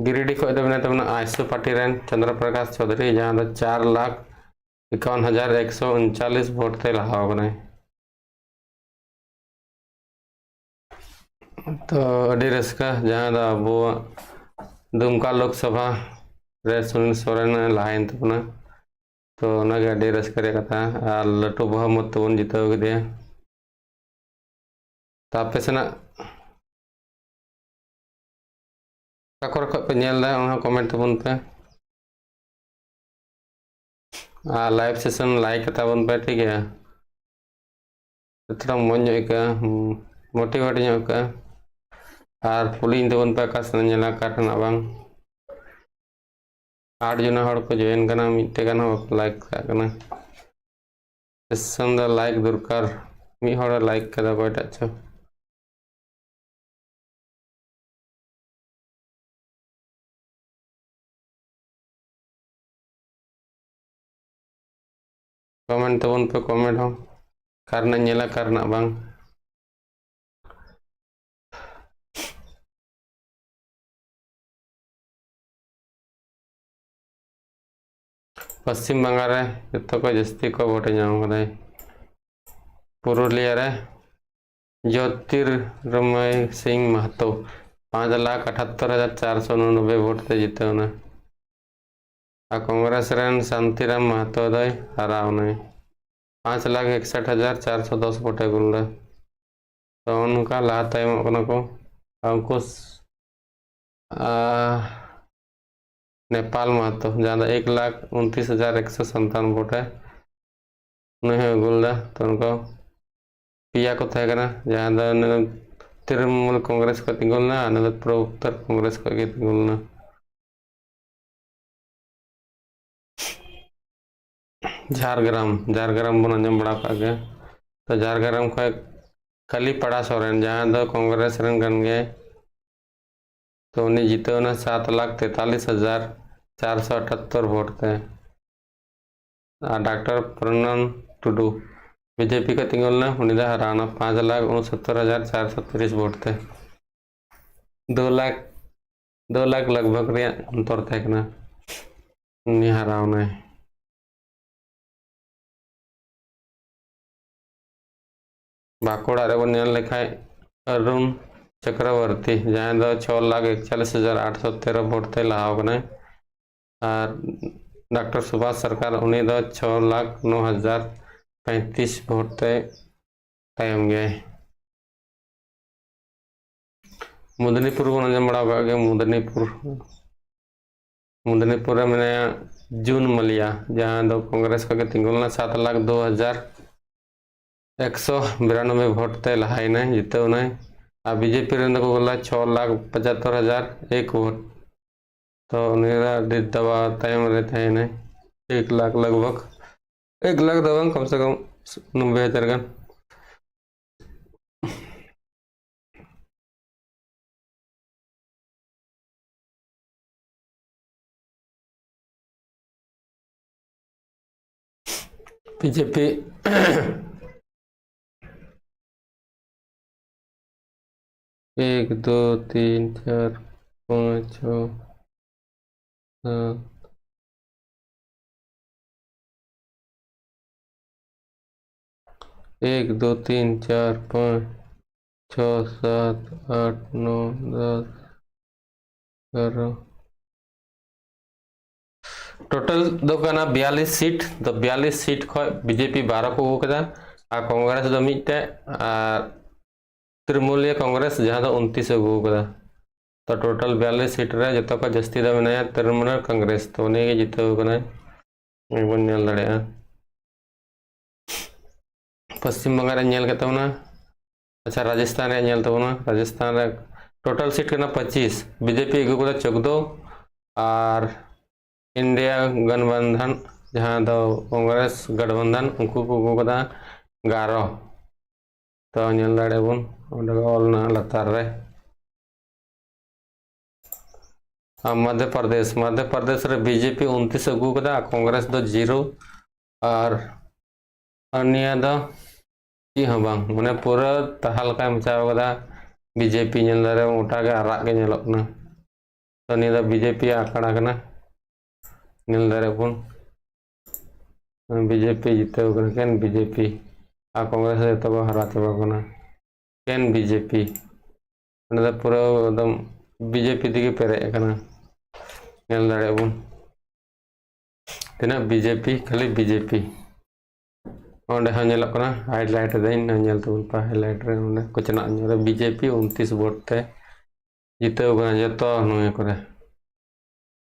ᱜᱤᱨᱤᱰᱤ ᱠᱷᱚᱡ ᱫᱚ ᱢᱮᱱᱟᱭ ᱛᱟᱵᱚᱱᱟ ᱟᱭᱥᱩ ᱯᱟᱨᱴᱤ ᱨᱮᱱ ᱪᱚᱱᱫᱨᱚ ᱯᱨᱚᱠᱟᱥ ᱪᱳᱣᱫᱷᱩᱨᱤ, ᱡᱟᱦᱟᱸ ᱫᱚ ᱪᱟᱨ ᱞᱟᱠᱷ ᱮᱠᱟᱣᱟᱱ ᱦᱟᱡᱟᱨ ᱮᱠᱥᱚ ᱩᱱᱪᱟᱞᱤᱥ ᱵᱷᱳᱴ ᱛᱮ ᱞᱟᱦᱟ ᱟᱠᱟᱱᱟᱭ᱾ ᱛᱚ ᱟᱹᱰᱤ ᱨᱟᱹᱥᱠᱟᱹ, ᱡᱟᱦᱟᱸ ᱫᱚ ᱟᱵᱚᱣᱟᱜ ᱫᱩᱢᱠᱟ ᱞᱳᱠᱥᱚᱵᱷᱟ ᱨᱮ ᱥᱩᱱᱤᱞ ᱥᱚᱨᱮᱱ ᱮ ᱞᱟᱦᱟᱭᱮᱱ ᱛᱟᱵᱚᱱᱟ᱾ ᱛᱚ ᱚᱱᱟᱜᱮ ᱟᱹᱰᱤ ᱨᱟᱹᱥᱠᱟᱹ ᱨᱮᱭᱟᱜ ᱠᱟᱛᱷᱟ, ᱟᱨ ᱞᱟᱹᱴᱩ ᱵᱚᱦᱚᱢᱚᱛ ᱛᱮᱵᱚᱱ ᱡᱤᱛᱟᱹᱣ ᱠᱮᱫᱮᱭᱟ᱾ ᱛᱚ ᱟᱯᱮ ᱥᱮᱱᱟᱜ ᱚᱠᱟ ᱠᱚᱨᱮ ᱠᱷᱚᱱ ᱯᱮ ᱧᱮᱞ ᱮᱫᱟ, ᱚᱱᱟ ᱦᱚᱸ ᱠᱚᱢᱮᱱᱴ ᱛᱟᱵᱚᱱ ᱯᱮ᱾ ᱟᱨ ᱞᱟᱭᱤᱵᱷ ᱥᱮᱥᱚᱱ ᱞᱟᱭᱤᱠ ᱠᱟᱛᱟ ᱵᱚᱱ ᱯᱮ, ᱴᱷᱤᱠ ᱜᱮᱭᱟ? ᱛᱷᱚᱲᱟ ᱢᱚᱡᱽ ᱧᱚᱜ ᱟᱹᱭᱠᱟᱹᱜᱼᱟ, ᱢᱳᱴᱤᱵᱷᱮᱴ ᱧᱚᱜ ᱟᱹᱭᱠᱟᱹᱜᱼᱟ᱾ ᱟᱨ ᱯᱩᱞᱤᱧ ᱛᱟᱵᱚᱱ ᱯᱮ, ᱚᱠᱟ ᱥᱮᱱ ᱧᱮᱞᱟ, ᱚᱠᱟ ᱴᱷᱮᱱᱟᱜ ᱵᱟᱝ᱾ ᱟᱴ ᱡᱚᱱᱟ ᱦᱚᱲ ᱠᱚ ᱡᱚᱭᱮᱱ ᱠᱟᱱᱟ, ᱢᱤᱫᱴᱮᱱ ᱜᱟᱱ ᱦᱚᱸ ᱵᱟᱠᱚ ᱞᱟᱭᱤᱠ ᱠᱟᱜ ᱠᱟᱱᱟ᱾ ᱥᱮᱥᱚᱱ ᱫᱚ ᱞᱟᱭᱤᱠ ᱫᱚᱨᱠᱟᱨ᱾ ᱢᱤᱫ ᱦᱚᱲᱮ ᱞᱟᱭᱤᱠ ᱠᱟᱫᱟ, ᱚᱠᱚᱭᱴᱟᱜ ᱪᱚ᱾ ᱠᱚᱢᱮᱱᱴ ᱛᱟᱵᱚᱱ ᱯᱮ, ᱠᱚᱢᱮᱱᱴ ᱦᱚᱸ, ᱚᱠᱟ ᱨᱮᱱᱟᱜ ᱧᱮᱞᱟ, ᱚᱠᱟ ᱨᱮᱱᱟᱜ ᱵᱟᱝ᱾ ᱯᱚᱥᱪᱤᱢ ᱵᱟᱝᱜᱟᱞ ᱨᱮ ᱡᱚᱛᱚ ᱠᱷᱚᱱ ᱡᱟᱹᱥᱛᱤ ᱠᱚ ᱵᱷᱳᱴ ᱮ ᱧᱟᱢ ᱠᱟᱫᱟᱭ᱾ ᱯᱩᱨᱩᱞᱤᱭᱟᱹ ᱨᱮ ᱡᱳᱛᱤᱨᱢᱚᱭ ᱥᱤᱝ ᱢᱟᱦᱟᱛᱚ ᱯᱟᱸᱪ ᱞᱟᱠᱷ ᱟᱴᱷᱟᱛᱛᱚᱨ ᱦᱟᱡᱟᱨ ᱪᱟᱨᱥᱚ ᱩᱱᱚᱱᱚᱵᱵᱳᱭ ᱵᱷᱳᱴ ᱛᱮ ᱡᱤᱛᱟᱹᱣ ᱮᱱᱟ᱾ ᱟᱨ ᱠᱚᱝᱜᱨᱮᱥ ᱨᱮᱱ ᱥᱟᱱᱛᱤᱨᱟᱢ ᱢᱟᱦᱟᱛᱚ ᱫᱚᱭ ᱦᱟᱨᱟᱣ ᱮᱱᱟᱭ᱾ ᱯᱟᱸᱪ ᱞᱟᱠᱷ ᱮᱠᱥᱚᱴ ᱦᱟᱡᱟᱨ ᱪᱟᱨᱥᱚ ᱫᱚᱥ ᱵᱷᱳᱴ ᱮ ᱟᱹᱜᱩ ᱞᱮᱫᱟ᱾ ᱛᱚ ᱱᱚᱝᱠᱟ ᱞᱟᱦᱟ ᱛᱟᱭᱚᱢᱚᱜ ᱠᱟᱱᱟ ᱠᱚ᱾ ᱟᱨ ᱩᱱᱠᱩ ᱥ-, ᱟᱨ ᱱᱮᱯᱟᱞ ᱢᱟᱦᱟᱛᱚ, ᱡᱟᱦᱟᱸ ᱫᱚ ᱮᱠ ᱞᱟᱠᱷ ᱩᱱᱛᱨᱤᱥ ᱦᱟᱡᱟᱨ ᱮᱠᱥᱚ ᱥᱟᱱᱛᱟᱣᱚᱱ ᱵᱷᱳᱴ ᱮ, ᱩᱱᱤ ᱦᱚᱸᱭ ᱟᱹᱜᱩ ᱞᱮᱫᱟ᱾ ᱛᱚ ᱱᱚᱝᱠᱟ ᱯᱮᱭᱟ ᱠᱚ ᱛᱟᱦᱮᱸ ᱠᱟᱱᱟ, ᱡᱟᱦᱟᱸ ᱫᱚ ᱱᱩᱭ ᱛᱨᱤᱱᱢᱩᱞ ᱠᱚᱝᱜᱨᱮᱥ ᱠᱷᱚᱱ ᱛᱤᱸᱜᱩ ᱞᱮᱱᱟ, ᱟᱨ ᱱᱩᱭ ᱫᱚ ᱯᱨᱚᱵᱚᱨᱛᱚᱱ ᱠᱚᱝᱜᱨᱮᱥ ᱠᱷᱚᱱ ᱜᱮ ᱛᱤᱸᱜᱩ ᱞᱮᱱᱟ᱾ ᱡᱷᱟᱲᱜᱨᱟᱢ, ᱡᱷᱟᱲᱜᱨᱟᱢ ᱵᱚᱱ ᱟᱸᱡᱚᱢ ᱵᱟᱲᱟ ᱠᱟᱜ ᱜᱮᱭᱟ᱾ ᱛᱚ ᱡᱷᱟᱲᱜᱨᱟᱢ ᱠᱷᱚᱱ ᱠᱟᱞᱤᱯᱟᱲᱟ ᱥᱚᱨᱮᱱ, ᱡᱟᱦᱟᱸᱭ ᱫᱚ ᱠᱚᱝᱜᱨᱮᱥ ᱨᱮᱱ ᱠᱟᱱ ᱜᱮᱭᱟᱭ, ᱛᱚ ᱩᱱᱤ ᱡᱤᱛᱟᱹᱣ ᱮᱱᱟ ᱥᱟᱛ ᱞᱟᱠᱷ ᱛᱮᱛᱟᱞᱤᱥ ᱦᱟᱡᱟᱨ ᱪᱟᱨᱥᱚ ᱟᱴᱟᱛᱛᱚᱨ ᱵᱷᱳᱴ ᱛᱮ᱾ ᱟᱨ ᱰᱟᱠᱛᱟᱨ ᱯᱨᱚᱱᱚᱱ ᱴᱩᱰᱩ ᱵᱤᱡᱮᱯᱤ ᱠᱷᱚᱱ ᱛᱤᱸᱜᱩ ᱞᱮᱱᱟ, ᱩᱱᱤ ᱫᱚ ᱦᱟᱨᱟᱣ ᱮᱱᱟ ᱯᱟᱸᱪ ᱞᱟᱠᱷ ᱩᱱᱥᱚᱛᱛᱚᱨ ᱦᱟᱡᱟᱨ ᱪᱟᱨᱥᱚ ᱛᱤᱨᱤᱥ ᱵᱷᱳᱴ ᱛᱮ᱾ ᱫᱩ ᱞᱟᱠᱷ, ᱫᱩ ᱞᱟᱠᱷ ᱞᱟᱜᱽ ᱵᱷᱟᱜᱽ ᱨᱮᱭᱟᱜ ᱚᱱᱛᱚᱨ ᱛᱟᱦᱮᱸ ᱠᱟᱱᱟ᱾ ᱩᱱᱤ ᱦᱟᱨᱟᱣ ᱮᱱᱟᱭ᱾ ᱵᱟᱸᱠᱩᱲᱟ ᱨᱮᱵᱚᱱ ᱧᱮᱞ ᱞᱮᱠᱷᱟᱡ ᱚᱨᱩᱱ ᱪᱚᱠᱨᱚᱵᱚᱨᱛᱤ, ᱡᱟᱦᱟᱸᱭ ᱫᱚ ᱪᱷᱚ ᱞᱟᱠᱷ ᱮᱠᱪᱟᱞᱤᱥ ᱦᱟᱡᱟᱨ ᱟᱴᱥᱚ ᱛᱮᱨᱚ ᱵᱷᱳᱴ ᱛᱮ ᱞᱟᱦᱟᱣ ᱠᱟᱱᱟᱭ, ᱟᱨ ᱰᱟᱠᱴᱚᱨ ᱥᱩᱵᱷᱟᱥ ᱥᱚᱨᱠᱟᱨ, ᱩᱱᱤ ᱫᱚ ᱪᱷᱚ ᱞᱟᱠᱷ ᱱᱚ ᱦᱟᱡᱟᱨ ᱯᱚᱸᱭᱛᱨᱤᱥ ᱵᱷᱳᱴ ᱛᱮ ᱛᱟᱭᱚᱢ ᱜᱮᱭᱟᱭ᱾ ᱢᱩᱫᱽᱱᱤᱯᱩᱨ ᱵᱚᱱ ᱟᱸᱡᱚᱢ ᱵᱟᱲᱟ ᱟᱠᱟᱫ ᱜᱮᱭᱟ, ᱢᱩᱫᱽᱱᱤᱯᱩᱨ᱾ ᱢᱩᱫᱽᱱᱤᱯᱩᱨ ᱨᱮ ᱢᱮᱱᱟᱭᱟ ᱡᱩᱱ ᱢᱟᱞᱤᱭᱟ, ᱡᱟᱦᱟᱸ ᱫᱚ ᱠᱚᱝᱜᱨᱮᱥ ᱠᱷᱚᱱ ᱜᱮ ᱛᱤᱸᱜᱩ ᱞᱮᱱᱟ, ᱥᱟᱛ ᱞᱟᱠᱷ ᱫᱩ ᱦᱟᱡᱟᱨ ᱮᱠᱥᱚ ᱵᱤᱨᱟᱱᱚᱵᱵᱳᱭ ᱵᱷᱳᱴ ᱛᱮ ᱞᱟᱦᱟᱭᱮᱱᱟᱭ, ᱡᱤᱛᱟᱹᱣ ᱮᱱᱟᱭ᱾ ᱟᱨ ᱵᱤᱡᱮᱯᱤ ᱨᱮᱱ ᱫᱚᱠᱚ ᱜᱚᱞᱟ ᱪᱷᱚ ᱞᱟᱠᱷ ᱯᱚᱸᱪᱟᱛᱛᱳᱨ ᱦᱟᱡᱟᱨ ᱮᱠ ᱵᱷᱳᱴ᱾ ᱛᱚ ᱩᱱᱤ ᱫᱚ ᱟᱹᱰᱤ ᱫᱟᱵᱟ ᱛᱟᱭᱚᱢ ᱨᱮ ᱛᱟᱦᱮᱸᱭᱮᱱᱟᱭ, ᱮᱠ ᱞᱟᱠᱷ ᱞᱟᱜᱽ ᱵᱷᱟᱜᱽ, ᱮᱠ ᱞᱟᱠᱷ ᱫᱚ ᱵᱟᱝ, ᱠᱚᱢ ᱥᱮ ᱠᱚᱢ ᱱᱚᱵᱵᱳᱭ ᱦᱟᱡᱟᱨ ᱜᱟᱱ᱾ ᱵᱤᱡᱮᱯᱤ ᱮᱠ, ᱫᱩ, ᱛᱤᱱ, ᱪᱟᱨ, ᱯᱟᱸᱪ, ᱪᱷᱚ, ᱥᱟᱛ, ᱮᱠ, ᱫᱩ, ᱛᱤᱱ, ᱪᱟᱨ, ᱯᱟᱸᱪ, ᱪᱷᱚ, ᱥᱟᱛ, ᱟᱴ, ᱱᱚ, ᱫᱚᱥ, ᱮᱜᱟᱨᱚ᱾ ᱴᱳᱴᱟᱞ ᱫᱚ ᱠᱟᱱᱟ ᱵᱤᱭᱟᱞᱤᱥ ᱥᱤᱴ᱾ ᱛᱚ ᱵᱤᱭᱟᱞᱤᱥ ᱥᱤᱴ ᱠᱷᱚᱱ ᱵᱤᱡᱮᱯᱤ ᱵᱟᱨᱚ ᱠᱚ ᱟᱹᱜᱩ ᱠᱮᱫᱟ, ᱟᱨ ᱠᱚᱝᱜᱨᱮᱥ ᱫᱚ ᱢᱤᱫᱴᱮᱡ, ᱟᱨ ᱛᱨᱤᱱᱢᱩᱞᱤᱭᱟᱹ ᱠᱚᱝᱜᱨᱮᱥ, ᱡᱟᱦᱟᱸ ᱫᱚ ᱩᱱᱛᱤᱥ ᱮ ᱟᱹᱜᱩ ᱠᱟᱫᱟ᱾ ᱛᱚ ᱴᱳᱴᱟᱞ ᱵᱤᱭᱟᱞᱤᱥ ᱥᱤᱴ ᱨᱮ ᱡᱚᱛᱚ ᱠᱷᱚᱱ ᱡᱟᱹᱥᱛᱤ ᱫᱚ ᱢᱮᱱᱟᱭᱟ ᱛᱨᱤᱱᱢᱩᱞ ᱠᱚᱝᱜᱨᱮᱥ, ᱛᱚ ᱩᱱᱤ ᱜᱮ ᱡᱤᱛᱟᱹᱣ ᱠᱟᱱᱟᱭ᱾ ᱱᱚᱜᱼᱚᱭ ᱵᱚᱱ ᱧᱮᱞ ᱫᱟᱲᱮᱭᱟᱜᱼᱟ᱾ ᱯᱚᱥᱪᱤᱢ ᱵᱟᱝᱜᱟᱞ ᱨᱮ ᱧᱮᱞ ᱠᱮᱫ ᱛᱟᱵᱚᱱᱟ᱾ ᱟᱪᱪᱷᱟ, ᱨᱟᱡᱚᱥᱛᱷᱟᱱ ᱨᱮᱭᱟᱜ ᱧᱮᱞ ᱛᱟᱵᱚᱱᱟ᱾ ᱨᱟᱡᱚᱥᱛᱷᱟᱱ ᱨᱮ ᱴᱳᱴᱟᱞ ᱥᱤᱴ ᱠᱟᱱᱟ ᱯᱚᱸᱪᱤᱥ, ᱵᱤᱡᱮᱯᱤ ᱟᱹᱜᱩ ᱠᱟᱫᱟ ᱪᱳᱫᱽᱫᱳ, ᱟᱨ ᱤᱱᱰᱤᱭᱟ ᱜᱟᱴᱵᱟᱱᱫᱷᱟᱱ, ᱡᱟᱦᱟᱸ ᱫᱚ ᱠᱚᱝᱜᱨᱮᱥ ᱜᱟᱴᱵᱟᱱᱫᱷᱟᱱ, ᱩᱱᱠᱩ ᱠᱚ ᱟᱹᱜᱩ ᱠᱟᱫᱟ ᱮᱜᱟᱨᱚ᱾ ᱛᱚ ᱧᱮᱞ ᱫᱟᱲᱮᱭᱟᱜᱼᱟ ᱵᱚᱱ, ᱚᱸᱰᱮ ᱜᱮ ᱚᱞ ᱢᱮᱱᱟᱜᱼᱟ ᱞᱟᱛᱟᱨ ᱨᱮ᱾ ᱟᱨ ᱢᱚᱫᱽᱫᱷᱚ ᱯᱨᱚᱫᱮᱥ, ᱢᱚᱫᱽᱫᱷᱚ ᱯᱨᱚᱫᱮᱥ ᱨᱮ ᱵᱤᱡᱮᱯᱤ ᱩᱱᱛᱤᱥ ᱟᱹᱜᱩ ᱠᱟᱫᱟ, ᱟᱨ ᱠᱚᱝᱜᱨᱮᱥ ᱫᱚ ᱡᱤᱨᱳ᱾ ᱟᱨ, ᱟᱨ ᱱᱤᱭᱟᱹ ᱫᱚ ᱪᱮᱫ ᱦᱚᱸ ᱵᱟᱝ, ᱢᱟᱱᱮ ᱯᱩᱨᱟᱹ ᱛᱟᱦᱟ ᱞᱮᱠᱟᱭ ᱢᱟᱪᱟᱣ ᱠᱟᱫᱟ ᱵᱤᱡᱮᱯᱤ᱾ ᱧᱮᱞ ᱫᱟᱲᱮᱭᱟᱜᱼᱟ ᱜᱚᱴᱟ ᱜᱮ ᱟᱨᱟᱜ ᱜᱮ ᱧᱮᱞᱚᱜ ᱠᱟᱱᱟ᱾ ᱛᱚ ᱱᱤᱭᱟᱹ ᱫᱚ ᱵᱤᱡᱮᱯᱤ ᱟᱜ ᱟᱠᱷᱲᱟ ᱠᱟᱱᱟ, ᱧᱮᱞ ᱫᱟᱲᱮᱭᱟᱜ ᱵᱚᱱ᱾ ᱵᱤᱡᱮᱯᱤ ᱡᱤᱛᱟᱹᱣ ᱠᱟᱱᱟ, ᱮᱠᱮᱱ ᱵᱤᱡᱮᱯᱤ᱾ ᱟᱨ ᱠᱚᱝᱜᱨᱮᱥ ᱫᱚ ᱡᱚᱛᱚ ᱠᱚ ᱦᱟᱨᱟ ᱪᱟᱵᱟ ᱠᱟᱱᱟ᱾ ᱮᱠᱮᱱ ᱵᱤᱡᱮᱯᱤ, ᱚᱸᱰᱮ ᱫᱚ ᱯᱩᱨᱟᱹ ᱮᱠᱫᱚᱢ ᱵᱤᱡᱮᱯᱤ ᱛᱮᱜᱮ ᱯᱮᱨᱮᱡ ᱟᱠᱟᱱᱟ᱾ ᱧᱮᱞ ᱫᱟᱲᱮᱭᱟᱜ ᱵᱚᱱ, ᱛᱤᱱᱟᱹᱜ ᱵᱤᱡᱮᱯᱤ, ᱠᱷᱟᱹᱞᱤ ᱵᱤᱡᱮᱯᱤ᱾ ᱚᱸᱰᱮ ᱦᱚᱸ ᱧᱮᱞᱚᱜ ᱠᱟᱱᱟ, highlight ᱮᱫᱟᱹᱧ, ᱧᱮᱞ ᱛᱟᱵᱚᱱ ᱯᱮ, highlight ᱨᱮ ᱚᱸᱰᱮ ᱠᱚᱪᱱᱟᱜ ᱧᱚᱜ ᱨᱮ ᱵᱤᱡᱮᱯᱤ ᱩᱱᱛᱤᱥ ᱵᱷᱳᱴ ᱛᱮ ᱡᱤᱛᱟᱹᱣ ᱠᱟᱱᱟ ᱡᱚᱛᱚ ᱱᱚᱣᱟ ᱠᱚᱨᱮ᱾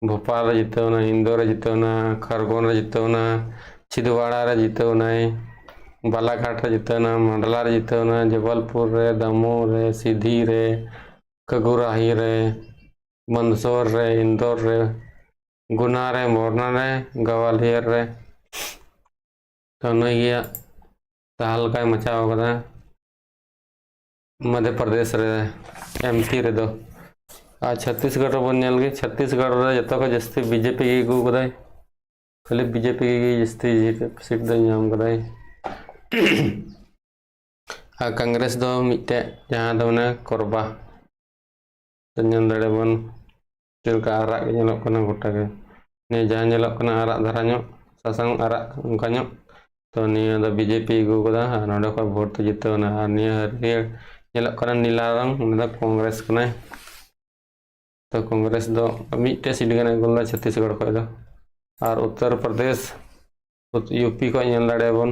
ᱵᱷᱳᱯᱟᱞ ᱨᱮ ᱡᱤᱛᱟᱹᱣ ᱮᱱᱟ, ᱤᱱᱫᱳᱨ ᱨᱮ ᱡᱤᱛᱟᱹᱣ ᱮᱱᱟ, ᱠᱷᱟᱨᱜᱚᱱ ᱨᱮ ᱡᱤᱛᱟᱹᱣ ᱮᱱᱟ, ᱪᱷᱤᱫᱣᱟᱲᱟ ᱨᱮ ᱡᱤᱛᱟᱹᱣ ᱮᱱᱟᱭ, ᱵᱟᱞᱟᱜᱷᱟᱴ ᱨᱮ ᱡᱤᱛᱟᱹᱣ ᱮᱱᱟ, ᱢᱟᱱᱰᱞᱟ ᱨᱮ ᱡᱤᱛᱟᱹᱣ ᱮᱱᱟ, ᱡᱚᱵᱚᱞᱯᱩᱨ ᱨᱮ, ᱫᱟᱢᱳ ᱨᱮ, ᱥᱤᱫᱷᱤ ᱨᱮ, ᱠᱟᱜᱩᱨᱟᱦᱤ ᱨᱮ, ᱢᱚᱱᱫᱥᱳᱨ ᱨᱮ, ᱤᱱᱫᱳᱨ ᱨᱮ, ᱜᱩᱱᱟ ᱨᱮ, ᱢᱚᱨᱱᱟ ᱨᱮ, ᱜᱟᱣᱟᱞᱤᱭᱚᱨ ᱨᱮ᱾ ᱛᱚ ᱱᱩᱭ ᱜᱮ ᱛᱟᱦᱞᱠᱟᱭ ᱢᱟᱪᱟᱣ ᱠᱟᱫᱟ ᱢᱚᱫᱷᱭᱚ ᱯᱨᱚᱫᱮᱥ ᱨᱮ, ᱮᱢᱯᱤ ᱨᱮᱫᱚ᱾ ᱟᱨ ᱪᱷᱚᱛᱤᱥᱜᱚᱲ ᱨᱮᱵᱚᱱ ᱧᱮᱞ ᱜᱮ, ᱪᱷᱚᱛᱤᱥᱜᱚᱲ ᱨᱮ ᱡᱚᱛᱚ ᱠᱷᱚᱱ ᱡᱟᱹᱥᱛᱤ ᱵᱤᱡᱮᱯᱤ ᱜᱮ ᱟᱹᱜᱩ ᱠᱟᱫᱟᱭ, ᱠᱷᱟᱹᱞᱤ ᱵᱤᱡᱮᱯᱤ ᱜᱮ ᱡᱟᱹᱥᱛᱤ ᱥᱤᱴ ᱫᱚᱭ ᱧᱟᱢ ᱠᱟᱫᱟᱭ᱾ ᱟᱨ ᱠᱚᱝᱜᱨᱮᱥ ᱫᱚ ᱢᱤᱫᱴᱮᱡ, ᱡᱟᱦᱟᱸ ᱫᱚ ᱢᱟᱱᱮ ᱠᱚᱨᱵᱟ, ᱛᱚ ᱧᱮᱞ ᱫᱟᱲᱮᱭᱟᱵᱚᱱ ᱪᱮᱫ ᱞᱮᱠᱟ ᱟᱨᱟᱜ ᱜᱮ ᱧᱮᱞᱚᱜ ᱠᱟᱱᱟ ᱜᱚᱴᱟ ᱜᱮ᱾ ᱱᱤᱭᱟᱹ ᱡᱟᱦᱟᱸ ᱧᱮᱞᱚᱜ ᱠᱟᱱᱟ ᱟᱨᱟᱜ ᱫᱷᱟᱨᱟ ᱧᱚᱜ, ᱥᱟᱥᱟᱝ ᱟᱨᱟᱜ ᱚᱱᱠᱟ ᱧᱚᱜ, ᱛᱚ ᱱᱤᱭᱟᱹ ᱫᱚ ᱵᱤᱡᱮᱯᱤ ᱟᱹᱜᱩ ᱠᱟᱫᱟ ᱟᱨ ᱱᱚᱸᱰᱮ ᱠᱷᱚᱱ ᱵᱷᱳᱴ ᱛᱮ ᱡᱤᱛᱟᱹᱣ ᱮᱱᱟ᱾ ᱟᱨ ᱱᱤᱭᱟᱹ ᱦᱟᱹᱨᱭᱟᱹᱲ ᱧᱮᱞᱚᱜ ᱠᱟᱱᱟ ᱱᱤᱞᱟ ᱨᱚᱝ, ᱩᱱᱤ ᱫᱚ ᱠᱚᱝᱜᱨᱮᱥ ᱠᱟᱱᱟᱭ᱾ ᱛᱚ ᱠᱚᱝᱜᱨᱮᱥ ᱫᱚ ᱢᱤᱫᱴᱮᱡ ᱥᱤᱴ ᱜᱟᱱ ᱟᱹᱜᱩ ᱞᱮᱫᱟ ᱪᱷᱚᱛᱤᱥᱜᱚᱲ ᱠᱷᱚᱱ ᱫᱚ᱾ ᱟᱨ ᱩᱛᱛᱚᱨ ᱯᱨᱚᱫᱮᱥ, ᱭᱩᱯᱤ ᱠᱷᱚᱱ ᱧᱮᱞ ᱫᱟᱲᱮᱭᱟᱵᱚᱱ,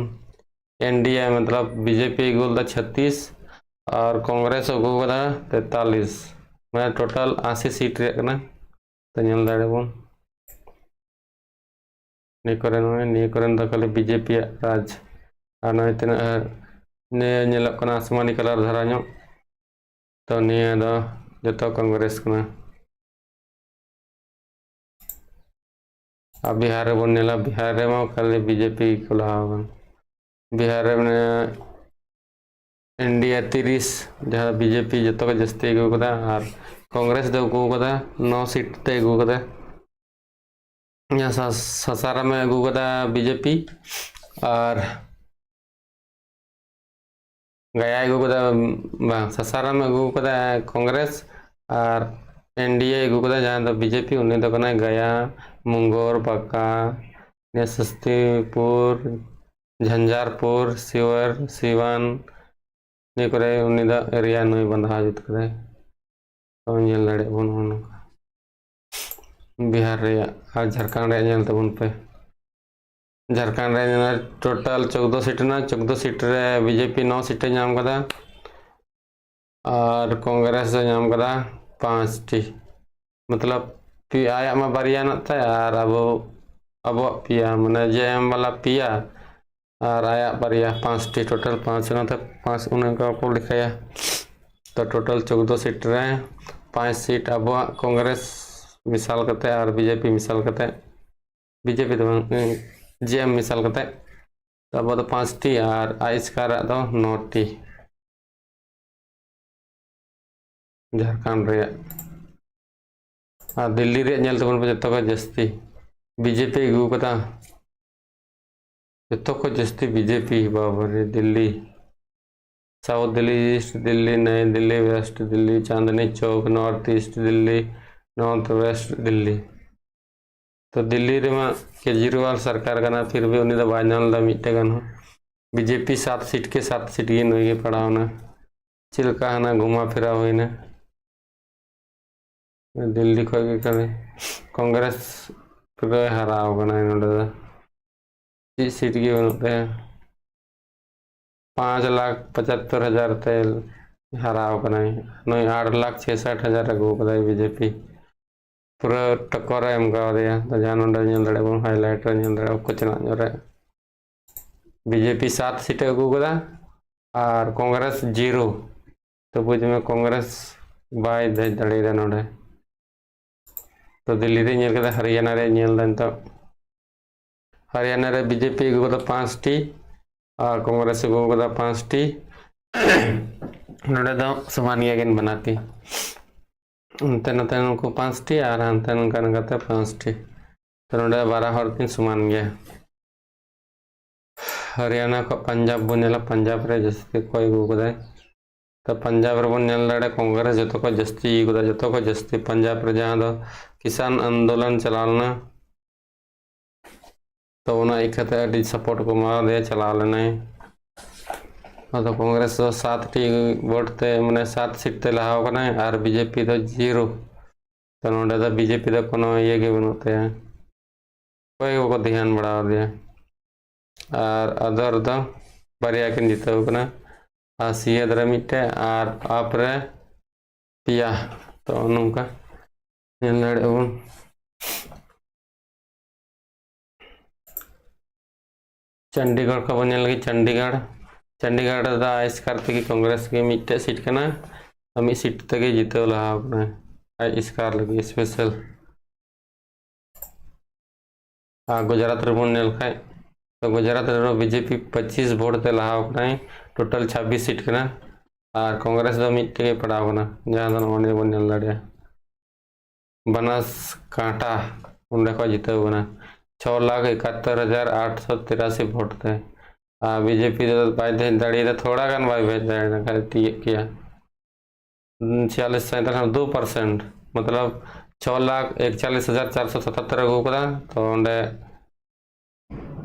ᱮᱱᱰᱤᱮ ᱢᱚᱛᱞᱚᱵ ᱵᱤᱡᱮᱯᱤ ᱟᱹᱜᱩ ᱞᱮᱫᱟ ᱪᱷᱚᱛᱤᱥ ᱟᱨ ᱠᱚᱝᱜᱨᱮᱥ ᱟᱹᱜᱩ ᱠᱟᱫᱟ ᱛᱮᱛᱟᱞᱤᱥ, ᱢᱟᱱᱮ ᱴᱳᱴᱟᱞ ᱟᱥᱤ ᱥᱤᱴ ᱨᱮᱭᱟᱜ ᱠᱟᱱᱟ᱾ ᱛᱚ ᱧᱮᱞ ᱫᱟᱲᱮᱭᱟᱵᱚᱱ ᱱᱤᱭᱟᱹ ᱠᱚᱨᱮ, ᱱᱚᱜᱼᱚᱭ ᱱᱤᱭᱟᱹ ᱠᱚᱨᱮᱱ ᱫᱚ ᱠᱷᱟᱹᱞᱤ ᱵᱤᱡᱮᱯᱤ ᱭᱟᱜ ᱨᱟᱡᱽ᱾ ᱟᱨ ᱱᱚᱜᱼᱚᱭ ᱛᱤᱱᱟᱹᱜ, ᱱᱤᱭᱟᱹ ᱧᱮᱞᱚᱜ ᱠᱟᱱᱟ ᱟᱥᱢᱟᱱᱤ ᱠᱟᱞᱟᱨ ᱫᱷᱟᱨᱟ ᱧᱚᱜ, ᱛᱚ ᱱᱤᱭᱟᱹ ᱫᱚ ᱡᱚᱛᱚ ᱠᱚᱝᱜᱨᱮᱥ ᱠᱟᱱᱟ᱾ ᱟᱨ ᱵᱤᱦᱟᱨ ᱨᱮᱵᱚᱱ ᱧᱮᱞᱟ, ᱵᱤᱦᱟᱨ ᱨᱮᱢᱟ ᱠᱷᱟᱹᱞᱤ ᱵᱤᱡᱮᱯᱤ ᱜᱮᱠᱚ ᱞᱟᱦᱟ ᱟᱠᱟᱱ᱾ ᱵᱤᱦᱟᱨ ᱨᱮ ᱢᱟᱱᱮ ᱮᱱᱰᱤᱮ ᱛᱤᱨᱤᱥ, ᱡᱟᱦᱟᱸ ᱵᱤᱡᱮᱯᱤ ᱡᱚᱛᱚ ᱠᱷᱚᱱ ᱡᱟᱹᱥᱛᱤ ᱟᱹᱜᱩ ᱠᱟᱫᱟ, ᱟᱨ ᱠᱚᱝᱜᱨᱮᱥ ᱫᱚ ᱟᱹᱜᱩ ᱠᱟᱫᱟ ᱱᱚ ᱥᱤᱴ ᱛᱮ ᱟᱹᱜᱩ ᱠᱟᱫᱟ᱾ ᱥᱟ-, ᱥᱟᱥᱟᱨᱟᱢᱮ ᱟᱹᱜᱩ ᱠᱟᱫᱟ ᱵᱤᱡᱮᱯᱤ, ᱟᱨ ᱜᱟᱭᱟᱭ ᱟᱹᱜᱩ ᱠᱟᱫᱟ, ᱵᱟᱝ, ᱥᱟᱥᱟᱨᱟᱢᱮ ᱟᱹᱜᱩ ᱠᱟᱫᱟ ᱠᱚᱝᱜᱨᱮᱥ, ᱟᱨ ᱮᱱᱰᱤᱮ ᱟᱹᱜᱩ ᱠᱟᱫᱟ ᱡᱟᱦᱟᱸ ᱫᱚ ᱵᱤᱡᱮᱯᱤ, ᱩᱱᱤ ᱫᱚ ᱠᱟᱱᱟᱭ ᱜᱟᱭᱟ, ᱢᱩᱝᱜᱚᱨ, ᱵᱟᱸᱠᱟ, ᱱᱤᱭᱟᱹ ᱥᱚᱥᱛᱤᱯᱩᱨ, ᱡᱷᱟᱧᱡᱟᱨᱯᱩᱨ, ᱥᱤᱣᱟᱨ, ᱥᱤᱣᱟᱱ, ᱱᱤᱭᱟᱹ ᱠᱚᱨᱮ ᱩᱱᱤ ᱫᱚ ᱮᱨᱤᱭᱟ ᱱᱩᱭ ᱵᱟᱸᱫᱷᱟᱣ ᱡᱩᱛ ᱠᱟᱫᱟᱭ᱾ ᱛᱚ ᱧᱮᱞ ᱫᱟᱲᱮᱭᱟᱜ ᱵᱚᱱ ᱱᱚᱜᱼᱚ ᱱᱚᱝᱠᱟ᱾ ᱵᱤᱦᱟᱨ ᱨᱮᱭᱟᱜ ᱟᱨ ᱡᱷᱟᱲᱠᱷᱚᱸᱰ ᱨᱮᱭᱟᱜ ᱧᱮᱞ ᱛᱟᱵᱚᱱ ᱯᱮ᱾ ᱡᱷᱟᱲᱠᱷᱚᱸᱰ ᱨᱮ ᱴᱳᱴᱟᱞ ᱪᱳᱫᱽᱫᱳ ᱥᱤᱴ ᱨᱮᱱᱟᱜ ᱪᱳᱫᱽᱫᱳ ᱥᱤᱴ ᱨᱮ ᱵᱤᱡᱮᱯᱤ ᱱᱚ ᱥᱤᱴᱮ ᱧᱟᱢ ᱠᱟᱫᱟ ᱟᱨ ᱠᱚᱝᱜᱨᱮᱥ ᱫᱚ ᱧᱟᱢ ᱠᱟᱫᱟ ᱯᱟᱸᱪᱴᱤ᱾ ᱢᱚᱛᱞᱚᱵ ᱯᱮ-, ᱟᱭᱟᱜ ᱢᱟ ᱵᱟᱨᱭᱟ ᱦᱮᱱᱟᱜ ᱛᱟᱭ ᱟᱨ ᱟᱵᱚ, ᱟᱵᱚᱣᱟᱜ ᱯᱮᱭᱟ, ᱢᱟᱱᱮ ᱡᱮ ᱮᱢ ᱵᱟᱞᱟ ᱯᱮᱭᱟ ᱟᱨ ᱟᱭᱟᱜ ᱵᱟᱨᱭᱟ, ᱯᱟᱸᱪᱴᱤ, ᱴᱳᱴᱟᱞ ᱯᱟᱸᱪ, ᱚᱱᱟᱛᱮ ᱯᱟᱸᱪ ᱚᱱᱮ ᱚᱱᱠᱟ ᱠᱚ ᱞᱮᱠᱷᱟᱭᱟ᱾ ᱛᱚ ᱴᱳᱴᱟᱞ ᱪᱳᱫᱽᱫᱳ ᱥᱤᱴ ᱨᱮ ᱯᱟᱸᱪ ᱥᱤᱴ ᱟᱵᱚᱣᱟᱜ ᱠᱚᱝᱜᱨᱮᱥ ᱢᱮᱥᱟᱞ ᱠᱟᱛᱮ ᱟᱨ ᱵᱤᱡᱮᱯᱤ ᱢᱮᱥᱟᱞ ᱠᱟᱛᱮ, ᱵᱤᱡᱮᱯᱤ ᱫᱚ ᱵᱟᱝ, ᱡᱮ ᱮᱢ ᱢᱮᱥᱟᱞ ᱠᱟᱛᱮ ᱟᱵᱚ ᱫᱚ ᱯᱟᱸᱪᱴᱤ ᱟᱨ ᱟᱭ ᱮᱥᱠᱟᱨᱟᱜ ᱫᱚ ᱱᱚᱴᱤ᱾ ᱡᱷᱟᱲᱠᱷᱚᱸᱰ ᱨᱮᱭᱟᱜ ᱟᱨ ᱫᱤᱞᱞᱤ ᱨᱮᱭᱟᱜ ᱧᱮᱞ ᱛᱟᱵᱚᱱ ᱯᱮ, ᱡᱚᱛᱚ ᱠᱷᱚᱱ ᱡᱟᱹᱥᱛᱤ ᱵᱤᱡᱮᱯᱤ ᱟᱹᱜᱩ ᱠᱟᱫᱟ᱾ ᱡᱚᱛᱚ ᱠᱷᱚᱱ ᱡᱟᱹᱥᱛᱤ ᱵᱤᱡᱮᱯᱤ, ᱵᱟᱵᱟᱨᱮ, Delhi, south Delhi, east Delhi, Naya Delhi, west Delhi, Chandni Chowk, north east Delhi, north west Delhi. ᱛᱚ ᱫᱤᱞᱞᱤ ᱨᱮᱢᱟ ᱠᱮᱡᱨᱤᱣᱟᱞ ᱥᱚᱨᱠᱟᱨ ᱠᱟᱱᱟ, ᱯᱷᱤᱨ ᱵᱷᱤ ᱩᱱᱤ ᱫᱚ ᱵᱟᱭ ᱧᱟᱢ ᱞᱮᱫᱟ ᱢᱤᱫᱴᱮᱱ ᱜᱟᱱ ᱦᱚᱸ᱾ ᱵᱤᱡᱮᱯᱤ ᱥᱟᱛ ᱥᱤᱴ ᱠᱮ ᱥᱟᱛ ᱥᱤᱴ ᱜᱮ ᱱᱩᱭ ᱜᱮ ᱯᱟᱲᱟᱣᱱᱟ᱾ ᱪᱮᱫ ᱞᱮᱠᱟ ᱦᱟᱱᱟ ᱜᱷᱩᱢᱟ ᱯᱷᱮᱨᱟᱣ ᱦᱩᱭᱱᱟ᱾ ᱫᱤᱞᱞᱤ ᱠᱷᱚᱡ ᱜᱮ ᱠᱟᱹᱢᱤ᱾ ᱠᱚᱝᱜᱨᱮᱥ ᱯᱩᱨᱟᱹ ᱦᱟᱨᱟᱣ ᱠᱟᱱᱟᱭ ᱱᱚᱰᱮ ᱫᱚ᱾ ᱪᱮᱫ ᱥᱤᱴ ᱜᱮ ᱵᱟᱹᱱᱩᱜ ᱛᱟᱭᱟ᱾ ᱯᱟᱸᱪ ᱞᱟᱠᱷ ᱯᱚᱸᱪᱟᱛᱛᱳᱨ ᱦᱟᱡᱟᱨ ᱛᱮ ᱦᱟᱨᱟᱣ ᱠᱟᱱᱟᱭ᱾ ᱱᱩᱭ ᱟᱴ ᱞᱟᱠᱷ ᱪᱷᱮᱥᱟᱴ ᱦᱟᱡᱟᱨ ᱟᱹᱜᱩ ᱠᱟᱫᱟᱭ ᱵᱤᱡᱮᱯᱤ᱾ ᱯᱩᱨᱟᱹ ᱴᱚᱠᱚᱨ ᱮ ᱮᱢ ᱠᱟᱣᱫᱮᱭᱟ᱾ ᱛᱚ ᱡᱟᱦᱟᱸ ᱱᱚᱰᱮ ᱧᱮᱞ ᱫᱟᱲᱮᱭᱟᱜ ᱵᱚᱱ, ᱦᱟᱭᱞᱟᱭᱤᱴ ᱨᱮ ᱧᱮᱞ ᱫᱟᱲᱮᱭᱟᱜ ᱵᱚᱱ, ᱠᱚᱪᱱᱟᱜ ᱧᱚᱜ ᱨᱮ ᱵᱤᱡᱮᱯᱤ ᱥᱟᱛ ᱥᱤᱴ ᱮ ᱟᱹᱜᱩ ᱠᱟᱫᱟ ᱟᱨ ᱠᱚᱝᱜᱨᱮᱥ ᱡᱤᱨᱳ᱾ ᱛᱚ ᱵᱩᱡᱽ ᱢᱮ, ᱠᱚᱝᱜᱨᱮᱥ ᱵᱟᱭ ᱫᱮᱡ ᱫᱟᱲᱮᱭᱟᱫᱟ ᱱᱚᱰᱮ᱾ ᱛᱚ ᱫᱤᱞᱞᱤ ᱨᱮ ᱧᱮᱞ ᱠᱮᱫᱟ, ᱦᱚᱨᱤᱭᱟᱱᱟ ᱨᱮ ᱧᱮᱞ ᱫᱟ ᱱᱤᱛᱚᱜ᱾ ᱦᱚᱨᱤᱭᱟᱱᱟ ᱨᱮ ᱵᱤᱡᱮᱯᱤ ᱟᱹᱜᱩ ᱠᱟᱫᱟ ᱯᱟᱸᱪᱴᱤ ᱟᱨ ᱠᱚᱝᱜᱨᱮᱥ ᱟᱹᱜᱩ ᱠᱟᱫᱟ ᱯᱟᱸᱪᱴᱤ᱾ ᱱᱚᱰᱮ ᱫᱚ ᱥᱚᱢᱟᱱ ᱜᱮᱭᱟ ᱠᱤᱱ ᱵᱟᱱᱟᱨ ᱴᱤ᱾ ᱚᱱᱛᱮ ᱱᱚᱛᱮ ᱱᱩᱠᱩ ᱯᱟᱸᱪᱴᱤ ᱟᱨ ᱦᱟᱱᱛᱮ ᱱᱚᱝᱠᱟ ᱱᱚᱝᱠᱟᱛᱮ ᱯᱟᱸᱪᱴᱤ᱾ ᱛᱚ ᱱᱚᱰᱮ ᱵᱟᱨᱟ ᱦᱚᱲ ᱠᱤᱱ ᱥᱚᱢᱟᱱ ᱜᱮᱭᱟ᱾ ᱦᱚᱨᱤᱭᱟᱱᱟ ᱠᱷᱚᱱ ᱯᱟᱧᱡᱟᱵᱽ ᱵᱚᱱ ᱧᱮᱞᱟ, ᱯᱟᱧᱡᱟᱵᱽ ᱨᱮ ᱡᱟᱹᱥᱛᱤ ᱚᱠᱚᱭ ᱟᱹᱜᱩ ᱠᱟᱫᱟᱭ᱾ ᱛᱚ ᱯᱟᱧᱡᱟᱵᱽ ᱨᱮᱵᱚᱱ ᱧᱮᱞ ᱫᱟᱲᱮᱭᱟᱜᱼᱟ, ᱠᱚᱝᱜᱨᱮᱥ ᱡᱚᱛᱚ ᱠᱷᱚᱱ ᱡᱟᱹᱥᱛᱤ ᱟᱹᱜᱩ ᱠᱟᱫᱟ, ᱡᱚᱛᱚ ᱠᱷᱚᱱ ᱡᱟᱹᱥᱛᱤ ᱯᱟᱧᱡᱟᱵᱽ ᱨᱮ, ᱡᱟᱦᱟᱸ ᱫᱚ ᱠᱤᱥᱟᱱ ᱟᱱᱫᱳᱞᱚᱱ ᱪᱟᱞᱟᱣ ᱞᱮᱱᱟ᱾ ᱛᱚ ᱚᱱᱟ ᱤᱠᱷᱟᱹᱛᱮ ᱟᱹᱰᱤ support ᱠᱚ ᱮᱢᱟᱣᱟᱫᱮᱭᱟ, ᱪᱟᱞᱟᱣ ᱞᱮᱱᱟᱭ᱾ ᱟᱫᱚ ᱠᱚᱝᱜᱨᱮᱥ ᱫᱚ ᱥᱟᱛ ᱴᱤ vote ᱛᱮ, ᱢᱟᱱᱮ ᱥᱟᱛ seat ᱛᱮ ᱞᱟᱦᱟᱣ ᱠᱟᱱᱟᱭ ᱟᱨ ᱵᱤᱡᱮᱯᱤ ᱫᱚ zero᱾ ᱛᱚ ᱱᱚᱰᱮ ᱫᱚ ᱵᱤᱡᱮᱯᱤ ᱫᱚ ᱠᱳᱱᱳ ᱤᱭᱟᱹ ᱜᱮ ᱵᱟᱹᱱᱩᱜ ᱛᱟᱭᱟ, ᱚᱠᱚᱭ ᱜᱮ ᱵᱟᱠᱚ ᱫᱷᱮᱭᱟᱱ ᱵᱟᱲᱟ ᱟᱫᱮᱭᱟ᱾ ᱟᱨ other ᱫᱚ ᱵᱟᱨᱭᱟ ᱠᱤᱱ ᱡᱤᱛᱟᱹᱣ ᱠᱟᱱᱟ, ᱟᱨ ᱥᱤᱭᱟᱹᱫ ᱨᱮ ᱢᱤᱫᱴᱮᱡ ᱟᱨ ᱟᱯ ᱨᱮ ᱯᱮᱭᱟ᱾ ᱛᱚ ᱱᱚᱝᱠᱟ ᱧᱮᱞ ᱫᱟᱲᱮᱭᱟᱜᱼᱟ ᱵᱚᱱ᱾ ᱪᱚᱱᱰᱤᱜᱚᱲ ᱠᱚ ᱵᱚᱱ ᱧᱮᱞ ᱞᱮᱜᱮ, ᱪᱚᱱᱰᱤᱜᱚᱲ᱾ ᱪᱚᱱᱰᱤᱜᱚᱲ ᱨᱮᱫᱚ ᱟᱭ ᱮᱥᱠᱟᱨ ᱛᱮᱜᱮ ᱠᱚᱝᱜᱨᱮᱥ ᱜᱮ ᱢᱤᱫᱴᱮᱡ seat ᱠᱟᱱᱟ, ᱟᱨ ᱢᱤᱫ seat ᱛᱮᱜᱮ ᱡᱤᱛᱟᱹᱣ ᱞᱟᱦᱟᱣ ᱠᱟᱱᱟᱭ ᱟᱡ ᱮᱥᱠᱟᱨ ᱞᱟᱹᱜᱤᱫ special᱾ ᱟᱨ ᱜᱩᱡᱽᱨᱟᱴ ᱨᱮᱵᱚᱱ ᱧᱮᱞ ᱠᱷᱟᱡ, ᱛᱚ ᱜᱩᱡᱽᱨᱟᱴ ᱨᱮᱫᱚ ᱵᱤᱡᱮᱯᱤ ᱯᱚᱸᱪᱤᱥ vote ᱛᱮ ᱞᱟᱦᱟᱣ ᱠᱟᱱᱟᱭ, total ᱪᱷᱟᱵᱵᱤᱥ seat ᱠᱟᱱᱟ, ᱟᱨ ᱠᱚᱝᱜᱨᱮᱥ ᱫᱚ ᱢᱤᱫᱴᱮᱡ ᱜᱮ ᱯᱟᱲᱟᱣ ᱠᱟᱱᱟ, ᱡᱟᱦᱟᱸ ᱫᱚ ᱱᱚᱜᱼᱚᱭ ᱱᱤᱭᱟᱹ ᱵᱚᱱ ᱧᱮᱞ ᱫᱟᱲᱮᱭᱟᱜᱼᱟ᱾ ᱵᱟᱱᱟᱥᱠᱟᱸᱴᱟ, ᱚᱸᱰᱮ ᱠᱷᱚᱱ ᱡᱤᱛᱟᱹᱣ ᱠᱟᱱᱟ᱾ ᱪᱷᱚ ᱞᱟᱠᱷ ᱮᱠᱟᱛᱛᱳᱨ ᱦᱟᱡᱟᱨ ᱟᱴᱥᱚ ᱛᱤᱨᱟᱥᱤ vote ᱛᱮ᱾ ᱟᱨ ᱵᱤᱡᱮᱯᱤ ᱫᱚ ᱵᱟᱭ ᱦᱮᱡ ᱫᱟᱲᱮᱭᱟᱫᱟ, ᱛᱷᱚᱲᱟ ᱜᱟᱱ ᱵᱟᱭ ᱦᱮᱡ ᱫᱟᱲᱮᱭᱟᱫᱟ, ᱠᱷᱟᱡ ᱛᱤᱭᱟᱹᱜ ᱠᱮᱭᱟ᱾ ᱪᱷᱤᱭᱟᱞᱤᱥ ᱥᱟᱭ ᱛᱟᱦᱮᱸ ᱠᱟᱱᱟ, ᱫᱩ percent, ᱢᱚᱛᱞᱚᱵ ᱪᱷᱚ ᱞᱟᱠᱷ ᱮᱠᱪᱟᱞᱤᱥ ᱦᱟᱡᱟᱨ ᱪᱟᱨᱥᱚ ᱥᱟᱛᱟᱛᱛᱳᱨ ᱟᱹᱜᱩ ᱠᱟᱫᱟ᱾ ᱛᱚ ᱚᱸᱰᱮ,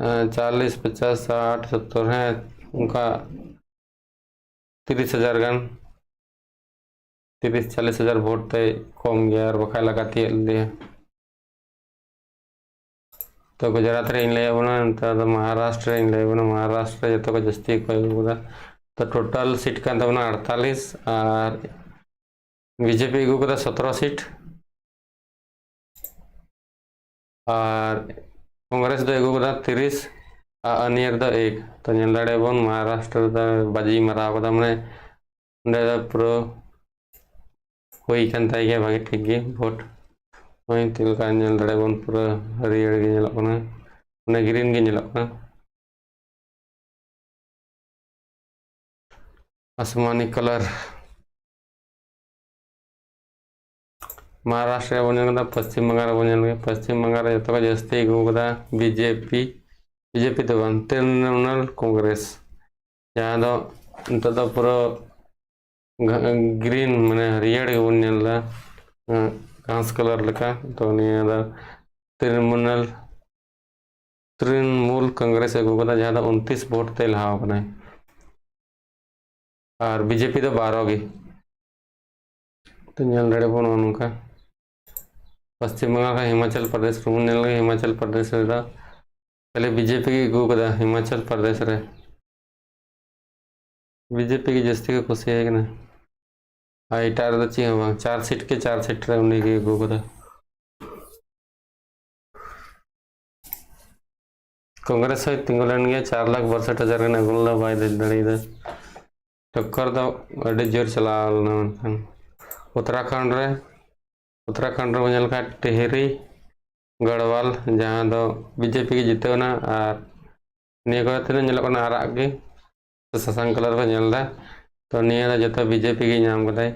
ᱮᱸ, ᱪᱟᱞᱤᱥ, ᱯᱚᱪᱟᱥ, ᱥᱟᱴ, ᱥᱚᱛᱛᱚᱨ, ᱦᱮᱸ, ᱚᱱᱠᱟ ᱛᱤᱨᱤᱥ ᱦᱟᱡᱟᱨ ᱜᱟᱱ, ᱛᱤᱨᱤᱥ ᱪᱟᱞᱤᱥ ᱦᱟᱡᱟᱨ vote ᱛᱮᱭ ᱠᱚᱢ ᱜᱮᱭᱟ, ᱟᱨ ᱵᱟᱠᱷᱟᱡ ᱞᱟᱜᱟ ᱛᱤᱭᱟᱹᱜ ᱞᱮᱫᱮᱭᱟ᱾ ᱛᱚ ᱜᱩᱡᱽᱨᱟᱴ ᱨᱮᱧ ᱞᱟᱹᱭ ᱟᱵᱚᱱᱟ, ᱱᱮᱛᱟᱨ ᱫᱚ ᱢᱚᱦᱟᱨᱟᱥᱴᱨᱚ ᱨᱮᱧ ᱞᱟᱹᱭ ᱟᱵᱚᱱᱟ᱾ ᱢᱚᱦᱟᱨᱟᱥᱴᱨᱚ ᱨᱮ ᱡᱚᱛᱚ ᱠᱷᱚᱱ ᱡᱟᱹᱥᱛᱤ ᱠᱚ ᱟᱹᱜᱩ ᱠᱟᱫᱟ᱾ ᱛᱚ total seat ᱠᱟᱱ ᱛᱟᱵᱚᱱᱟ ᱟᱴᱛᱟᱞᱤᱥ, ᱟᱨ ᱵᱤᱡᱮᱯᱤ ᱟᱹᱜᱩ ᱠᱟᱫᱟ ᱥᱚᱛᱨᱚ seat, ᱟᱨ ᱠᱚᱝᱜᱨᱮᱥ ᱫᱚᱭ ᱟᱹᱜᱩ ᱠᱟᱫᱟ ᱛᱤᱨᱤᱥ, ᱟᱨ ᱟᱱᱤᱭᱟᱨ ᱫᱚ ᱮᱠ᱾ ᱛᱚ ᱧᱮᱞ ᱫᱟᱲᱮᱭᱟᱜ ᱵᱚᱱ, ᱢᱚᱦᱟᱨᱟᱥᱴᱨᱚ ᱨᱮᱫᱚ ᱵᱟᱡᱤ ᱢᱟᱨᱟᱣ ᱠᱟᱫᱟ, ᱢᱟᱱᱮ ᱚᱸᱰᱮ ᱫᱚ ᱯᱩᱨᱟᱹ ᱦᱩᱭ ᱠᱟᱱ ᱛᱟᱭ ᱜᱮᱭᱟ ᱵᱷᱟᱜᱮ ᱴᱷᱤᱠ ᱜᱮ vote᱾ ᱱᱚᱜᱼᱚᱭ ᱪᱮᱫ ᱞᱮᱠᱟ ᱧᱮᱞ ᱫᱟᱲᱮᱭᱟᱜ ᱵᱚᱱ, ᱯᱩᱨᱟᱹ ᱦᱟᱹᱨᱭᱟᱹᱲ ᱜᱮ ᱧᱮᱞᱚᱜ ᱠᱟᱱᱟ, ᱢᱟᱱᱮ green ᱜᱮ ᱧᱮᱞᱚᱜ ᱠᱟᱱᱟ, ᱟᱥᱢᱟᱱᱤ colour᱾ ᱢᱚᱦᱟᱨᱟᱥᱴᱨᱚ ᱨᱮᱵᱚᱱ ᱧᱮᱞ ᱠᱮᱫᱟ, ᱯᱚᱥᱪᱤᱢ ᱵᱟᱝᱜᱟᱞ ᱨᱮᱵᱚᱱ ᱧᱮᱞ ᱠᱮᱫᱟ᱾ ᱯᱚᱥᱪᱤᱢ ᱵᱟᱝᱜᱟᱞ ᱨᱮ ᱡᱚᱛᱚ ᱠᱷᱚᱱ ᱡᱟᱹᱥᱛᱤ ᱟᱹᱜᱩ ᱠᱟᱫᱟ ᱵᱤᱡᱮᱯᱤ, ᱵᱤᱡᱮᱯᱤ ᱫᱚ ᱵᱟᱝ, ᱛᱨᱤᱱᱢᱩᱞ ᱠᱚᱝᱜᱨᱮᱥ, ᱡᱟᱦᱟᱸ ᱫᱚ ᱱᱤᱛᱚᱜ ᱫᱚ ᱯᱩᱨᱟᱹ ᱜᱟ-, green, ᱢᱟᱱᱮ ᱦᱟᱹᱨᱭᱟᱹᱲ ᱜᱮᱵᱚᱱ ᱧᱮᱞ ᱮᱫᱟ, ᱜᱷᱟᱥ colour ᱞᱮᱠᱟ᱾ ᱛᱚ ᱱᱤᱭᱟᱹ ᱫᱚ ᱛᱨᱤᱱᱢᱩᱞ ᱛᱨᱤᱱᱢᱩᱞ ᱠᱚᱝᱜᱨᱮᱥ ᱟᱹᱜᱩ ᱠᱟᱫᱟ, ᱡᱟᱦᱟᱸ ᱫᱚ ᱩᱱᱛᱨᱤᱥ ᱵᱷᱳᱴ ᱛᱮ ᱞᱟᱦᱟ ᱟᱠᱟᱱᱟᱭ᱾ ᱟᱨ ᱵᱤᱡᱮᱯᱤ ᱫᱚ ᱵᱟᱨᱚ ᱜᱮ᱾ ᱛᱚ ᱧᱮᱞ ᱫᱟᱲᱮᱭᱟᱵᱚᱱ ᱱᱚᱜᱼᱚ ᱱᱚᱝᱠᱟ᱾ ᱯᱚᱥᱪᱤᱢ ᱵᱟᱝᱜᱟᱞ ᱠᱷᱚᱱ ᱦᱤᱢᱟᱪᱚᱞ ᱯᱨᱚᱫᱮᱥ ᱨᱮᱵᱚᱱ ᱧᱮᱞ ᱞᱮᱜᱮ, ᱦᱤᱢᱟᱪᱚᱞ ᱯᱨᱚᱫᱮᱥ ᱨᱮᱫᱚ ᱠᱷᱟᱹᱞᱤ ᱵᱤᱡᱮᱯᱤ ᱜᱮ ᱟᱹᱜᱩ ᱠᱟᱫᱟ ᱦᱤᱢᱟᱪᱚᱞ ᱯᱨᱚᱫᱮᱥ ᱨᱮ᱾ ᱵᱤᱡᱮᱯᱤ ᱜᱮ ᱡᱟᱹᱥᱛᱤ ᱠᱚ ᱠᱩᱥᱤᱭᱟᱭ ᱠᱟᱱᱟ᱾ ᱟᱨ ᱮᱴᱟᱜ ᱨᱮᱫᱚ ᱪᱮᱫ ᱦᱚᱸ ᱵᱟᱝ, ᱪᱟᱨ ᱥᱤᱴ ᱠᱮ ᱪᱟᱨ ᱥᱤᱴ ᱨᱮ ᱩᱱᱤ ᱜᱮ ᱟᱹᱜᱩ ᱠᱟᱫᱟ᱾ ᱠᱚᱝᱜᱨᱮᱥ ᱦᱚᱸᱭ ᱛᱤᱸᱜᱩ ᱞᱮᱱ ᱜᱮᱭᱟ, ᱪᱟᱨ ᱞᱟᱠᱷ ᱵᱟᱥᱴ ᱦᱟᱡᱟᱨ ᱜᱟᱱ ᱟᱹᱜᱩ ᱞᱮᱫᱟ, ᱵᱟᱭ ᱫᱮᱡ ᱫᱟᱲᱮᱭᱟᱫᱟ᱾ ᱴᱚᱠᱠᱚᱨ ᱫᱚ ᱟᱹᱰᱤ ᱡᱳᱨ ᱪᱟᱞᱟᱣ ᱞᱮᱱᱟ᱾ ᱢᱮᱱᱠᱷᱟᱱ ᱩᱛᱛᱚᱨᱟᱠᱷᱚᱸᱰ ᱨᱮ, ᱩᱛᱛᱚᱨᱟᱠᱷᱚᱸᱰ ᱨᱮᱵᱚᱱ ᱧᱮᱞ ᱠᱷᱟᱱ ᱴᱤᱦᱨᱤ ᱜᱟᱲᱣᱟᱞ, ᱡᱟᱦᱟᱸ ᱫᱚ ᱵᱤᱡᱮᱯᱤ ᱜᱮ ᱡᱤᱛᱟᱹᱣ ᱮᱱᱟ, ᱟᱨ ᱱᱤᱭᱟᱹ ᱠᱚᱨᱮ ᱛᱤᱱᱟᱹᱜ ᱧᱮᱞᱚᱜ ᱠᱟᱱᱟ ᱟᱨᱟᱜ ᱜᱮ, ᱥᱟᱥᱟᱝ ᱠᱟᱞᱟᱨ ᱠᱚ ᱧᱮᱞ ᱮᱫᱟ, ᱛᱚ ᱱᱤᱭᱟᱹ ᱫᱚ ᱡᱚᱛᱚ ᱵᱤᱡᱮᱯᱤ ᱜᱮ ᱧᱟᱢ ᱠᱟᱫᱟᱭ᱾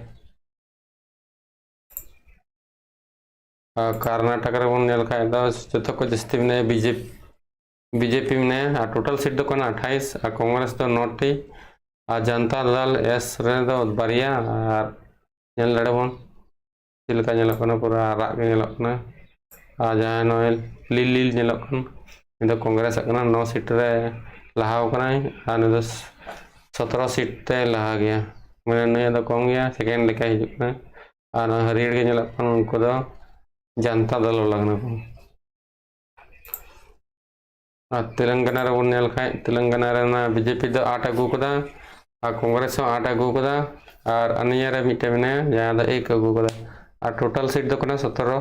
ᱟᱨ ᱠᱚᱨᱱᱟᱴᱚᱠ ᱨᱮᱵᱚᱱ ᱧᱮᱞ ᱠᱷᱟᱡ ᱫᱚ ᱡᱚᱛᱚ ᱠᱷᱚᱱ ᱡᱟᱹᱥᱛᱤ ᱢᱮᱱᱟᱭᱟ ᱵᱤᱡᱮᱯᱤ, ᱵᱤᱡᱮᱯᱤ ᱢᱮᱱᱟᱭᱟ᱾ ᱟᱨ ᱴᱳᱴᱟᱞ ᱥᱤᱴ ᱫᱚ ᱠᱟᱱᱟ ᱟᱴᱷᱟᱭᱤᱥ, ᱟᱨ ᱠᱚᱝᱜᱨᱮᱥ ᱫᱚ ᱱᱚ ᱴᱤ, ᱟᱨ ᱡᱟᱱᱛᱟ ᱫᱟᱞ ᱮᱥ ᱨᱮᱫᱚ ᱵᱟᱨᱭᱟ᱾ ᱟᱨ ᱧᱮᱞ ᱫᱟᱲᱮ ᱵᱚᱱ ᱪᱮᱫ ᱞᱮᱠᱟ ᱧᱮᱞᱚᱜ ᱠᱟᱱᱟ, ᱯᱩᱨᱟᱹ ᱟᱨᱟᱜ ᱜᱮ ᱧᱮᱞᱚᱜ ᱠᱟᱱᱟ᱾ ᱟᱨ ᱡᱟᱦᱟᱸᱭ ᱱᱚᱜᱼᱚᱭ ᱞᱤᱞ ᱞᱤᱞ ᱧᱮᱞᱚᱜ ᱠᱟᱱ, ᱩᱱᱤ ᱫᱚ ᱠᱚᱝᱜᱨᱮᱥ ᱟᱜ ᱠᱟᱱᱟ, ᱱᱚ ᱥᱤᱴ ᱨᱮ ᱞᱟᱦᱟᱣ ᱠᱟᱱᱟᱭ, ᱟᱨ ᱱᱩᱭ ᱫᱚ ᱥᱚᱛᱨᱚ ᱥᱤᱴ ᱛᱮ ᱞᱟᱦᱟ ᱜᱮᱭᱟ, ᱢᱟᱱᱮ ᱱᱩᱭᱟᱜ ᱫᱚ ᱠᱚᱢ ᱜᱮᱭᱟ, ᱥᱮᱠᱮᱱᱰ ᱞᱮᱠᱟ ᱦᱤᱡᱩᱜ ᱠᱟᱱᱟ᱾ ᱟᱨ ᱱᱚᱣᱟ ᱦᱟᱹᱨᱭᱟᱹᱲ ᱜᱮ ᱧᱮᱞᱚᱜ ᱠᱟᱱᱟ, ᱩᱱᱠᱩ ᱫᱚ ᱡᱟᱱᱛᱟ ᱫᱚᱞ ᱵᱟᱞᱟ ᱠᱟᱱᱟ ᱠᱚ᱾ ᱟᱨ ᱛᱮᱞᱮᱝᱜᱟᱱᱟ ᱨᱮᱵᱚᱱ ᱧᱮᱞ ᱠᱷᱟᱡ, ᱛᱮᱞᱮᱝᱜᱟᱱᱟ ᱨᱮ ᱚᱱᱟ ᱵᱤᱡᱮᱯᱤ ᱫᱚ ᱟᱴ ᱟᱹᱜᱩ ᱠᱟᱫᱟ, ᱟᱨ ᱠᱚᱝᱜᱨᱮᱥ ᱦᱚᱸ ᱟᱴ ᱟᱹᱜᱩ ᱠᱟᱫᱟ, ᱟᱨ ᱟᱱᱤᱭᱟ ᱨᱮ ᱢᱤᱫᱴᱮᱱ ᱢᱮᱱᱟᱭᱟ, ᱡᱟᱦᱟᱸ ᱫᱚ ᱮᱠ ᱟᱹᱜᱩ ᱠᱟᱫᱟ᱾ ᱟᱨ ᱴᱳᱴᱟᱞ ᱥᱤᱴ ᱫᱚ ᱠᱟᱱᱟ ᱥᱚᱛᱨᱚ᱾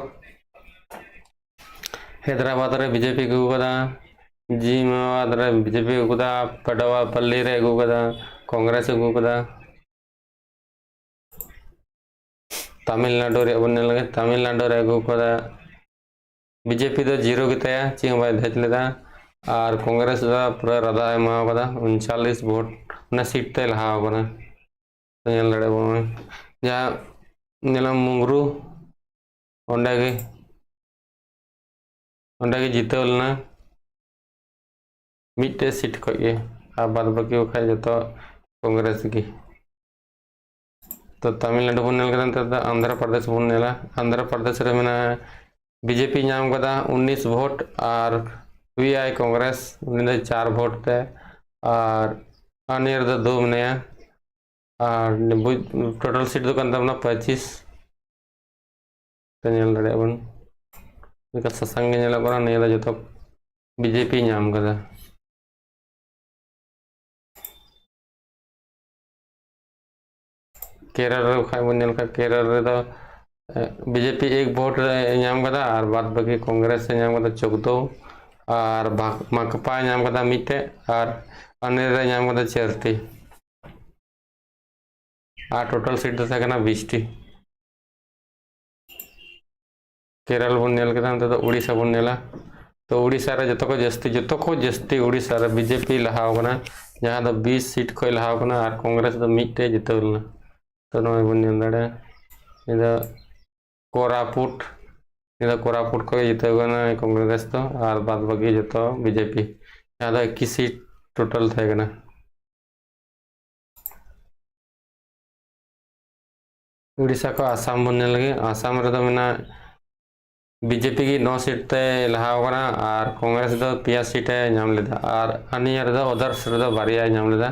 ᱦᱟᱭᱫᱨᱟᱵᱟᱫᱽ ᱨᱮ ᱵᱤᱡᱮᱯᱤ ᱟᱹᱜᱩ ᱠᱟᱫᱟ, ᱡᱤᱢᱟᱵᱟᱫᱽ ᱨᱮ ᱵᱤᱡᱮᱯᱤ ᱟᱹᱜᱩ ᱠᱟᱫᱟ, ᱯᱮᱰᱟᱣᱟᱯᱟᱞᱞᱤ ᱨᱮ ᱟᱹᱜᱩ ᱠᱟᱫᱟ, ᱠᱚᱝᱜᱨᱮᱥ ᱟᱹᱜᱩ ᱠᱟᱫᱟ᱾ ᱛᱟᱢᱤᱞᱱᱟᱰᱩ ᱨᱮᱭᱟᱜ ᱵᱚᱱ ᱧᱮᱞ ᱞᱮᱜᱮ, ᱛᱟᱢᱤᱞᱱᱟᱰᱩ ᱨᱮ ᱟᱹᱜᱩ ᱠᱟᱫᱟ, ᱵᱤᱡᱮᱯᱤ ᱫᱚ ᱡᱤᱨᱳ ᱜᱮᱛᱟᱭᱟ, ᱪᱮᱫ ᱦᱚᱸ ᱵᱟᱭ ᱫᱷᱮᱡ ᱞᱮᱫᱟ᱾ ᱟᱨ ᱠᱚᱝᱜᱨᱮᱥ ᱫᱚ ᱯᱩᱨᱟᱹ ᱨᱟᱫᱟ ᱮᱢᱟᱣ ᱠᱟᱫᱟ, ᱩᱱᱪᱟᱞᱤᱥ ᱵᱷᱳᱴ, ᱚᱱᱟ ᱥᱤᱴ ᱛᱮᱭ ᱞᱟᱦᱟᱣ ᱠᱟᱱᱟ᱾ ᱧᱮᱞ ᱫᱟᱲᱮᱭᱟᱜ ᱵᱚᱱ, ᱡᱟᱦᱟᱸ ᱧᱮᱞᱟᱢ ᱢᱩᱝᱨᱩ, ᱚᱸᱰᱮ ᱜᱮ, ᱚᱸᱰᱮ ᱜᱮ ᱡᱤᱛᱟᱹᱣ ᱞᱮᱱᱟ ᱢᱤᱫᱴᱮᱡ ᱥᱤᱴ ᱠᱷᱚᱡ ᱜᱮ, ᱟᱨ ᱵᱟᱫ ᱵᱟᱹᱠᱤ ᱵᱟᱠᱷᱟᱡ ᱡᱚᱛᱚ ᱠᱚᱝᱜᱨᱮᱥ ᱜᱮ᱾ ᱛᱚ ᱛᱟᱢᱤᱞᱱᱟᱰᱩ ᱵᱚᱱ ᱧᱮᱞ ᱠᱮᱫᱟ, ᱱᱤᱛᱚᱜ ᱫᱚ ᱟᱱᱫᱷᱨᱚ ᱯᱨᱚᱫᱮᱥ ᱵᱚᱱ ᱧᱮᱞᱟ᱾ ᱟᱱᱫᱷᱨᱚ ᱯᱨᱚᱫᱮᱥ ᱨᱮ ᱢᱮᱱᱟᱜᱼᱟ, ᱵᱤᱡᱮᱯᱤ ᱧᱟᱢ ᱠᱟᱫᱟ ᱩᱱᱤᱥ ᱵᱷᱳᱴ ᱟᱨ ᱯᱤ ᱟᱭ ᱠᱚᱝᱜᱨᱮᱥ, ᱩᱱᱤ ᱫᱚ ᱪᱟᱨ ᱵᱷᱳᱴ ᱛᱮ, ᱟᱨ ᱟᱱᱤᱭᱟᱨ ᱫᱚ ᱫᱩ ᱢᱮᱱᱟᱭᱟ᱾ ᱟᱨ ᱴᱳᱴᱟᱞ ᱥᱤᱴ ᱫᱚ ᱠᱟᱱ ᱛᱟᱵᱚᱱᱟ ᱯᱚᱸᱪᱤᱥ᱾ ᱛᱚ ᱧᱮᱞ ᱫᱟᱲᱮᱭᱟᱜ ᱵᱚᱱ, ᱱᱚᱝᱠᱟ ᱥᱟᱥᱟᱝ ᱜᱮ ᱧᱮᱞᱚᱜ ᱠᱟᱱᱟ, ᱱᱤᱭᱟᱹ ᱫᱚ ᱡᱚᱛᱚ ᱵᱤᱡᱮᱯᱤ ᱧᱟᱢ ᱠᱟᱫᱟ᱾ ᱠᱮᱨᱟᱞ ᱨᱮ ᱵᱟᱠᱷᱟᱡ ᱵᱚᱱ ᱧᱮᱞ ᱠᱷᱟᱡ, ᱠᱮᱨᱟᱞ ᱨᱮᱫᱚ ᱵᱤᱡᱮᱯᱤ ᱮᱠ ᱵᱷᱳᱴ ᱨᱮ ᱧᱟᱢ ᱠᱟᱫᱟ ᱟᱨ ᱵᱟᱫ ᱵᱟᱹᱠᱤ ᱠᱚᱝᱜᱨᱮᱥ ᱮ ᱧᱟᱢ ᱠᱟᱫᱟ ᱪᱳᱫᱽᱫᱳ, ᱟᱨ ᱵᱷᱟ-, ᱢᱟᱠᱯᱟ ᱧᱟᱢ ᱠᱟᱫᱟ ᱢᱤᱫᱴᱮᱡ, ᱟᱨ ᱟᱱᱤᱨ ᱮ ᱧᱟᱢ ᱠᱟᱫᱟ ᱪᱟᱨᱴᱤ, ᱟᱨ ᱴᱳᱴᱟᱞ ᱥᱤᱴ ᱫᱚ ᱛᱟᱦᱮᱸ ᱠᱟᱱᱟ ᱵᱤᱥᱴᱤ᱾ ᱠᱮᱨᱟᱞ ᱵᱚᱱ ᱧᱮᱞ ᱠᱮᱫᱟ, ᱱᱤᱛᱚᱜ ᱫᱚ ᱩᱲᱤᱥᱥᱟ ᱵᱚᱱ ᱧᱮᱞᱟ᱾ ᱛᱚ ᱩᱲᱤᱥᱥᱟ ᱨᱮ ᱡᱚᱛᱚ ᱠᱷᱚᱱ ᱡᱟᱹᱥᱛᱤ, ᱡᱚᱛᱚ ᱠᱷᱚᱱ ᱡᱟᱹᱥᱛᱤ ᱩᱲᱤᱥᱥᱟ ᱨᱮ ᱵᱤᱡᱮᱯᱤ ᱞᱟᱦᱟᱣ ᱠᱟᱱᱟ, ᱡᱟᱦᱟᱸ ᱫᱚ ᱵᱤᱥ ᱥᱤᱴ ᱠᱷᱚᱱ ᱞᱟᱦᱟᱣ ᱠᱟᱱᱟ ᱟᱨ ᱠᱚᱝᱜᱨᱮᱥ ᱫᱚ ᱢᱤᱫᱴᱮᱡ ᱡᱤᱛᱟᱹᱣ ᱞᱮᱱᱟ᱾ ᱛᱚ ᱱᱚᱜᱼᱚᱭ ᱵᱚᱱ ᱧᱮᱞ ᱫᱟᱲᱮᱭᱟᱜᱼᱟ, ᱱᱤᱭᱟᱹ ᱫᱚ ᱠᱳᱨᱟᱯᱩᱴ, ᱱᱤᱭᱟᱹ ᱫᱚ ᱠᱳᱨᱟᱯᱩᱴ ᱠᱷᱚᱱ ᱡᱤᱛᱟᱹᱣ ᱠᱟᱱᱟ ᱠᱚᱝᱜᱨᱮᱥ ᱫᱚ, ᱟᱨ ᱵᱟᱫ ᱵᱟᱹᱠᱤ ᱡᱚᱛᱚ ᱵᱤᱡᱮᱯᱤ, ᱡᱟᱦᱟᱸ ᱫᱚ ᱮᱠᱤᱥ ᱥᱤᱴ ᱴᱳᱴᱟᱞ ᱛᱟᱦᱮᱸ ᱠᱟᱱᱟ᱾ ᱩᱲᱤᱥᱥᱟ ᱠᱷᱚᱱ ᱟᱥᱟᱢ ᱵᱚᱱ ᱧᱮᱞ ᱞᱮᱜᱮ᱾ ᱟᱥᱟᱢ ᱨᱮᱫᱚ ᱢᱮᱱᱟᱜ ᱵᱤᱡᱮᱯᱤ ᱜᱮ ᱱᱚ ᱥᱤᱴ ᱛᱮ ᱞᱟᱦᱟᱣ ᱠᱟᱱᱟ ᱟᱨ ᱠᱚᱝᱜᱨᱮᱥ ᱫᱚ ᱯᱮᱭᱟ ᱥᱤᱴ ᱮ ᱧᱟᱢ ᱞᱮᱫᱟ, ᱟᱨ ᱟᱱᱤᱭᱟᱨ ᱨᱮᱫᱚ ᱚᱫᱟᱨᱥ ᱨᱮᱫᱚ ᱵᱟᱨᱭᱟᱭ ᱧᱟᱢ ᱞᱮᱫᱟ᱾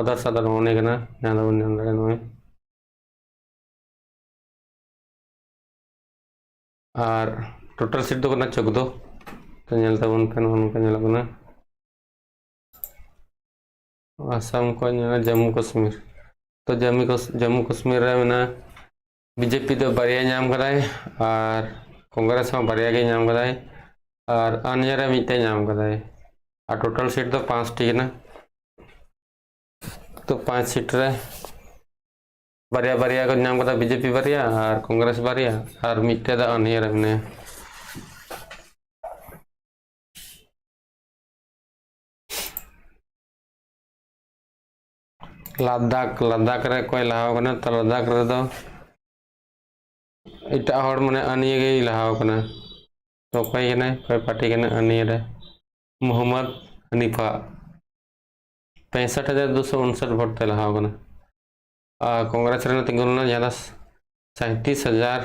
ᱚᱫᱟᱨᱥ ᱫᱚ ᱱᱚᱜᱼᱚ ᱱᱤᱭᱟᱹ ᱠᱟᱱᱟ, ᱡᱟᱦᱟᱸ ᱫᱚᱵᱚᱱ ᱧᱮᱞ ᱫᱟᱲᱮᱭᱟᱜᱼᱟ ᱱᱚᱜᱼᱚᱭ᱾ ᱟᱨ ᱴᱳᱴᱟᱞ ᱥᱤᱴ ᱫᱚ ᱠᱟᱱᱟ ᱪᱳᱫᱽᱫᱳ᱾ ᱛᱚ ᱧᱮᱞ ᱛᱟᱵᱚᱱ ᱯᱮ, ᱱᱚᱜᱼᱚ ᱱᱚᱝᱠᱟ ᱧᱮᱞᱚᱜ ᱠᱟᱱᱟ᱾ ᱟᱥᱟᱢ ᱠᱷᱚᱱ ᱧᱮᱞᱟ ᱡᱟᱢᱢᱩ ᱠᱟᱥᱢᱤᱨ᱾ ᱛᱚ ᱡᱟᱢᱢᱩ ᱠᱟᱥ-, ᱡᱟᱢᱢᱩ ᱠᱟᱥᱢᱤᱨ ᱨᱮ ᱢᱮᱱᱟᱜᱼᱟ, ᱵᱤᱡᱮᱯᱤ ᱫᱚ ᱵᱟᱨᱭᱟ ᱧᱟᱢ ᱠᱟᱫᱟᱭ ᱟᱨ ᱠᱚᱝᱜᱨᱮᱥ ᱦᱚᱸ ᱵᱟᱨᱭᱟ ᱜᱮ ᱧᱟᱢ ᱠᱟᱫᱟᱭ ᱟᱨ ᱟᱱᱤᱭᱟᱨ ᱨᱮ ᱢᱤᱫᱴᱮᱱ ᱧᱟᱢ ᱠᱟᱫᱟᱭ᱾ ᱟᱨ ᱴᱳᱴᱟᱞ ᱥᱤᱴ ᱫᱚ ᱯᱟᱸᱪᱴᱤ ᱠᱟᱱᱟ᱾ ᱛᱚ ᱯᱟᱸᱪ ᱥᱤᱴ ᱨᱮ ᱵᱟᱨᱭᱟ ᱵᱟᱨᱭᱟ ᱠᱚ ᱧᱟᱢ ᱠᱟᱫᱟ, ᱵᱤᱡᱮᱯᱤ ᱵᱟᱨᱭᱟ ᱟᱨ ᱠᱚᱝᱜᱨᱮᱥ ᱵᱟᱨᱭᱟ, ᱟᱨ ᱢᱤᱫᱴᱮᱡ ᱫᱚ ᱟᱱᱤᱭᱟᱨ ᱨᱮ ᱢᱮᱱᱟᱭᱟ᱾ ᱞᱟᱫᱟᱠᱷ, ᱞᱟᱫᱟᱠᱷ ᱨᱮ ᱚᱠᱚᱭ ᱞᱟᱦᱟᱣ ᱠᱟᱱᱟ? ᱛᱚ ᱞᱟᱫᱟᱠᱷ ᱨᱮᱫᱚ ᱮᱴᱟᱜ ᱦᱚᱲ, ᱢᱟᱱᱮ ᱟᱱᱤᱭᱟᱨ ᱜᱮᱭ ᱞᱟᱦᱟᱣ ᱠᱟᱱᱟ᱾ ᱛᱚ ᱚᱠᱚᱭ ᱠᱟᱱᱟᱭ, ᱚᱠᱚᱭ ᱯᱟᱨᱴᱤ ᱠᱟᱱᱟᱭ ᱟᱱᱤᱭᱟᱨ ᱨᱮ? ᱢᱩᱦᱟᱢᱢᱟᱫ ᱦᱟᱱᱤᱯᱷᱟ᱾ ᱯᱮᱸᱥᱚᱴ ᱦᱟᱡᱟᱨ ᱫᱩᱥᱚ ᱩᱱᱥᱚᱴ ᱵᱷᱳᱴ ᱛᱮ ᱞᱟᱦᱟᱣ ᱠᱟᱱᱟ᱾ ᱟᱨ ᱠᱚᱝᱜᱨᱮᱥ ᱨᱮ ᱛᱤᱸᱜᱩ ᱞᱮᱱᱟ ᱡᱟᱦᱟᱸ ᱫᱚ ᱥᱟᱸᱭᱛᱨᱤᱥ ᱦᱟᱡᱟᱨ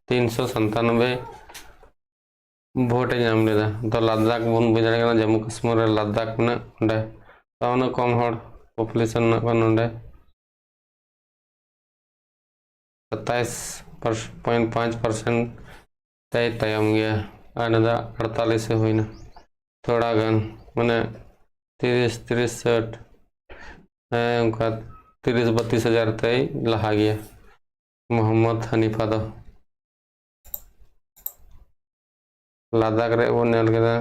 ᱛᱤᱱᱥᱚ ᱥᱟᱛᱟᱱᱚᱵᱵᱳᱭ᱾ ᱵᱷᱳᱴ ᱮ ᱧᱟᱢ ᱞᱮᱫᱟ᱾ ᱛᱚ ᱞᱟᱫᱟᱠᱷ ᱵᱚᱱ ᱵᱩᱡᱽ ᱫᱟᱲᱮᱭᱟᱜ ᱠᱟᱱᱟ, ᱡᱚᱢᱢᱩ ᱠᱟᱥᱢᱤᱨ ᱨᱮ ᱞᱟᱫᱟᱠᱷ ᱢᱮᱱᱟᱜ, ᱚᱸᱰᱮ ᱛᱚ ᱩᱱᱟᱹᱜ ᱠᱚᱢ ᱦᱚᱲ, ᱯᱚᱯᱩᱞᱮᱥᱚᱱ ᱢᱮᱱᱟᱜ ᱠᱚᱣᱟ ᱱᱚᱸᱰᱮ᱾ ᱥᱟᱛᱟᱭᱤᱥ ᱯᱚᱭᱮᱱᱴ ᱯᱟᱸᱪ ᱯᱟᱨᱥᱮᱱᱴ ᱛᱮᱭ ᱛᱟᱭᱚᱢ ᱜᱮᱭᱟ᱾ ᱟᱨ ᱱᱚᱰᱮ ᱟᱴᱛᱟᱞᱤᱥ ᱮ ᱦᱩᱭᱱᱟ, ᱛᱷᱚᱲᱟ ᱜᱟᱱ, ᱢᱟᱱᱮ ᱛᱤᱨᱤᱥ, ᱛᱤᱨᱤᱥ, ᱥᱟᱴ, ᱦᱮᱸ, ᱚᱱᱠᱟ ᱛᱤᱨᱤᱥ ᱵᱟᱛᱤᱥ ᱦᱟᱡᱟᱨ ᱛᱮᱭ ᱞᱟᱦᱟ ᱜᱮᱭᱟ ᱢᱚᱦᱚᱢᱢᱚᱫᱽ ᱦᱟᱱᱤᱯᱷᱟ ᱫᱚ᱾ ᱞᱟᱫᱟᱠᱷ ᱨᱮᱭᱟᱜ ᱵᱚᱱ ᱧᱮᱞ ᱠᱮᱫᱟ,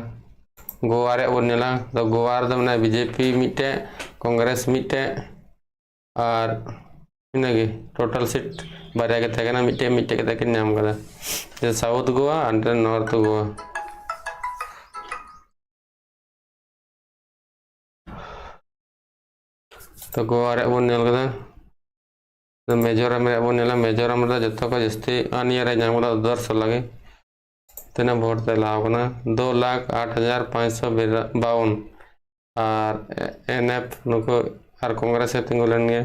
ᱜᱳᱣᱟ ᱨᱮᱭᱟᱜ ᱵᱚᱱ ᱧᱮᱞᱟ᱾ ᱛᱚ ᱜᱳᱣᱟ ᱨᱮᱫᱚ ᱢᱮᱱᱟᱜᱼᱟ ᱵᱤᱡᱮᱯᱤ ᱢᱤᱫᱴᱮᱡ, ᱠᱚᱝᱜᱨᱮᱥ ᱢᱤᱫᱴᱮᱡ, ᱟᱨ ᱤᱱᱟᱹᱜᱮ ᱴᱳᱴᱟᱞ ᱥᱤᱴ ᱵᱟᱨᱭᱟ ᱜᱮ ᱛᱟᱦᱮᱸ ᱠᱟᱱᱟ, ᱢᱤᱫᱴᱮᱡ ᱢᱤᱫᱴᱮᱡ ᱠᱟᱛᱮ ᱠᱤᱱ ᱧᱟᱢ ᱠᱟᱫᱟ, ᱡᱮ ᱥᱟᱣᱩᱛᱷ ᱜᱳᱣᱟ ᱟᱨ ᱱᱚᱨᱛᱷ ᱜᱳᱣᱟ᱾ ᱛᱚ ᱜᱳᱣᱟ ᱨᱮᱭᱟᱜ ᱵᱚᱱ ᱧᱮᱞ ᱠᱮᱫᱟ᱾ ᱛᱚ ᱢᱤᱡᱳᱨᱟᱢ ᱨᱮᱭᱟᱜ ᱵᱚᱱ ᱧᱮᱞᱟ, ᱢᱤᱡᱳᱨᱟᱢ ᱨᱮᱫᱚ ᱡᱚᱛᱚ ᱠᱷᱚᱱ ᱡᱟᱹᱥᱛᱤ ᱟᱱ ᱤᱭᱟᱨ ᱨᱮ ᱧᱟᱢ ᱠᱟᱫᱟ ᱩᱫᱽᱫᱷᱟᱨ ᱥᱚᱞᱟ ᱜᱮ᱾ ᱛᱤᱱᱟᱹᱜ ᱵᱷᱳᱴ ᱛᱮ ᱞᱟᱦᱟᱣ ᱠᱟᱱᱟ? ᱫᱩ ᱞᱟᱠᱷ ᱟᱴ ᱦᱟᱡᱟᱨ ᱯᱟᱸᱪᱥᱚ ᱵᱟᱣᱩᱱ᱾ ᱟᱨ ᱮᱱ ᱮᱯ ᱱᱩᱠᱩ ᱟᱨ ᱠᱚᱝᱜᱨᱮᱥ ᱮ ᱛᱤᱸᱜᱩ ᱞᱮᱱ ᱜᱮᱭᱟ,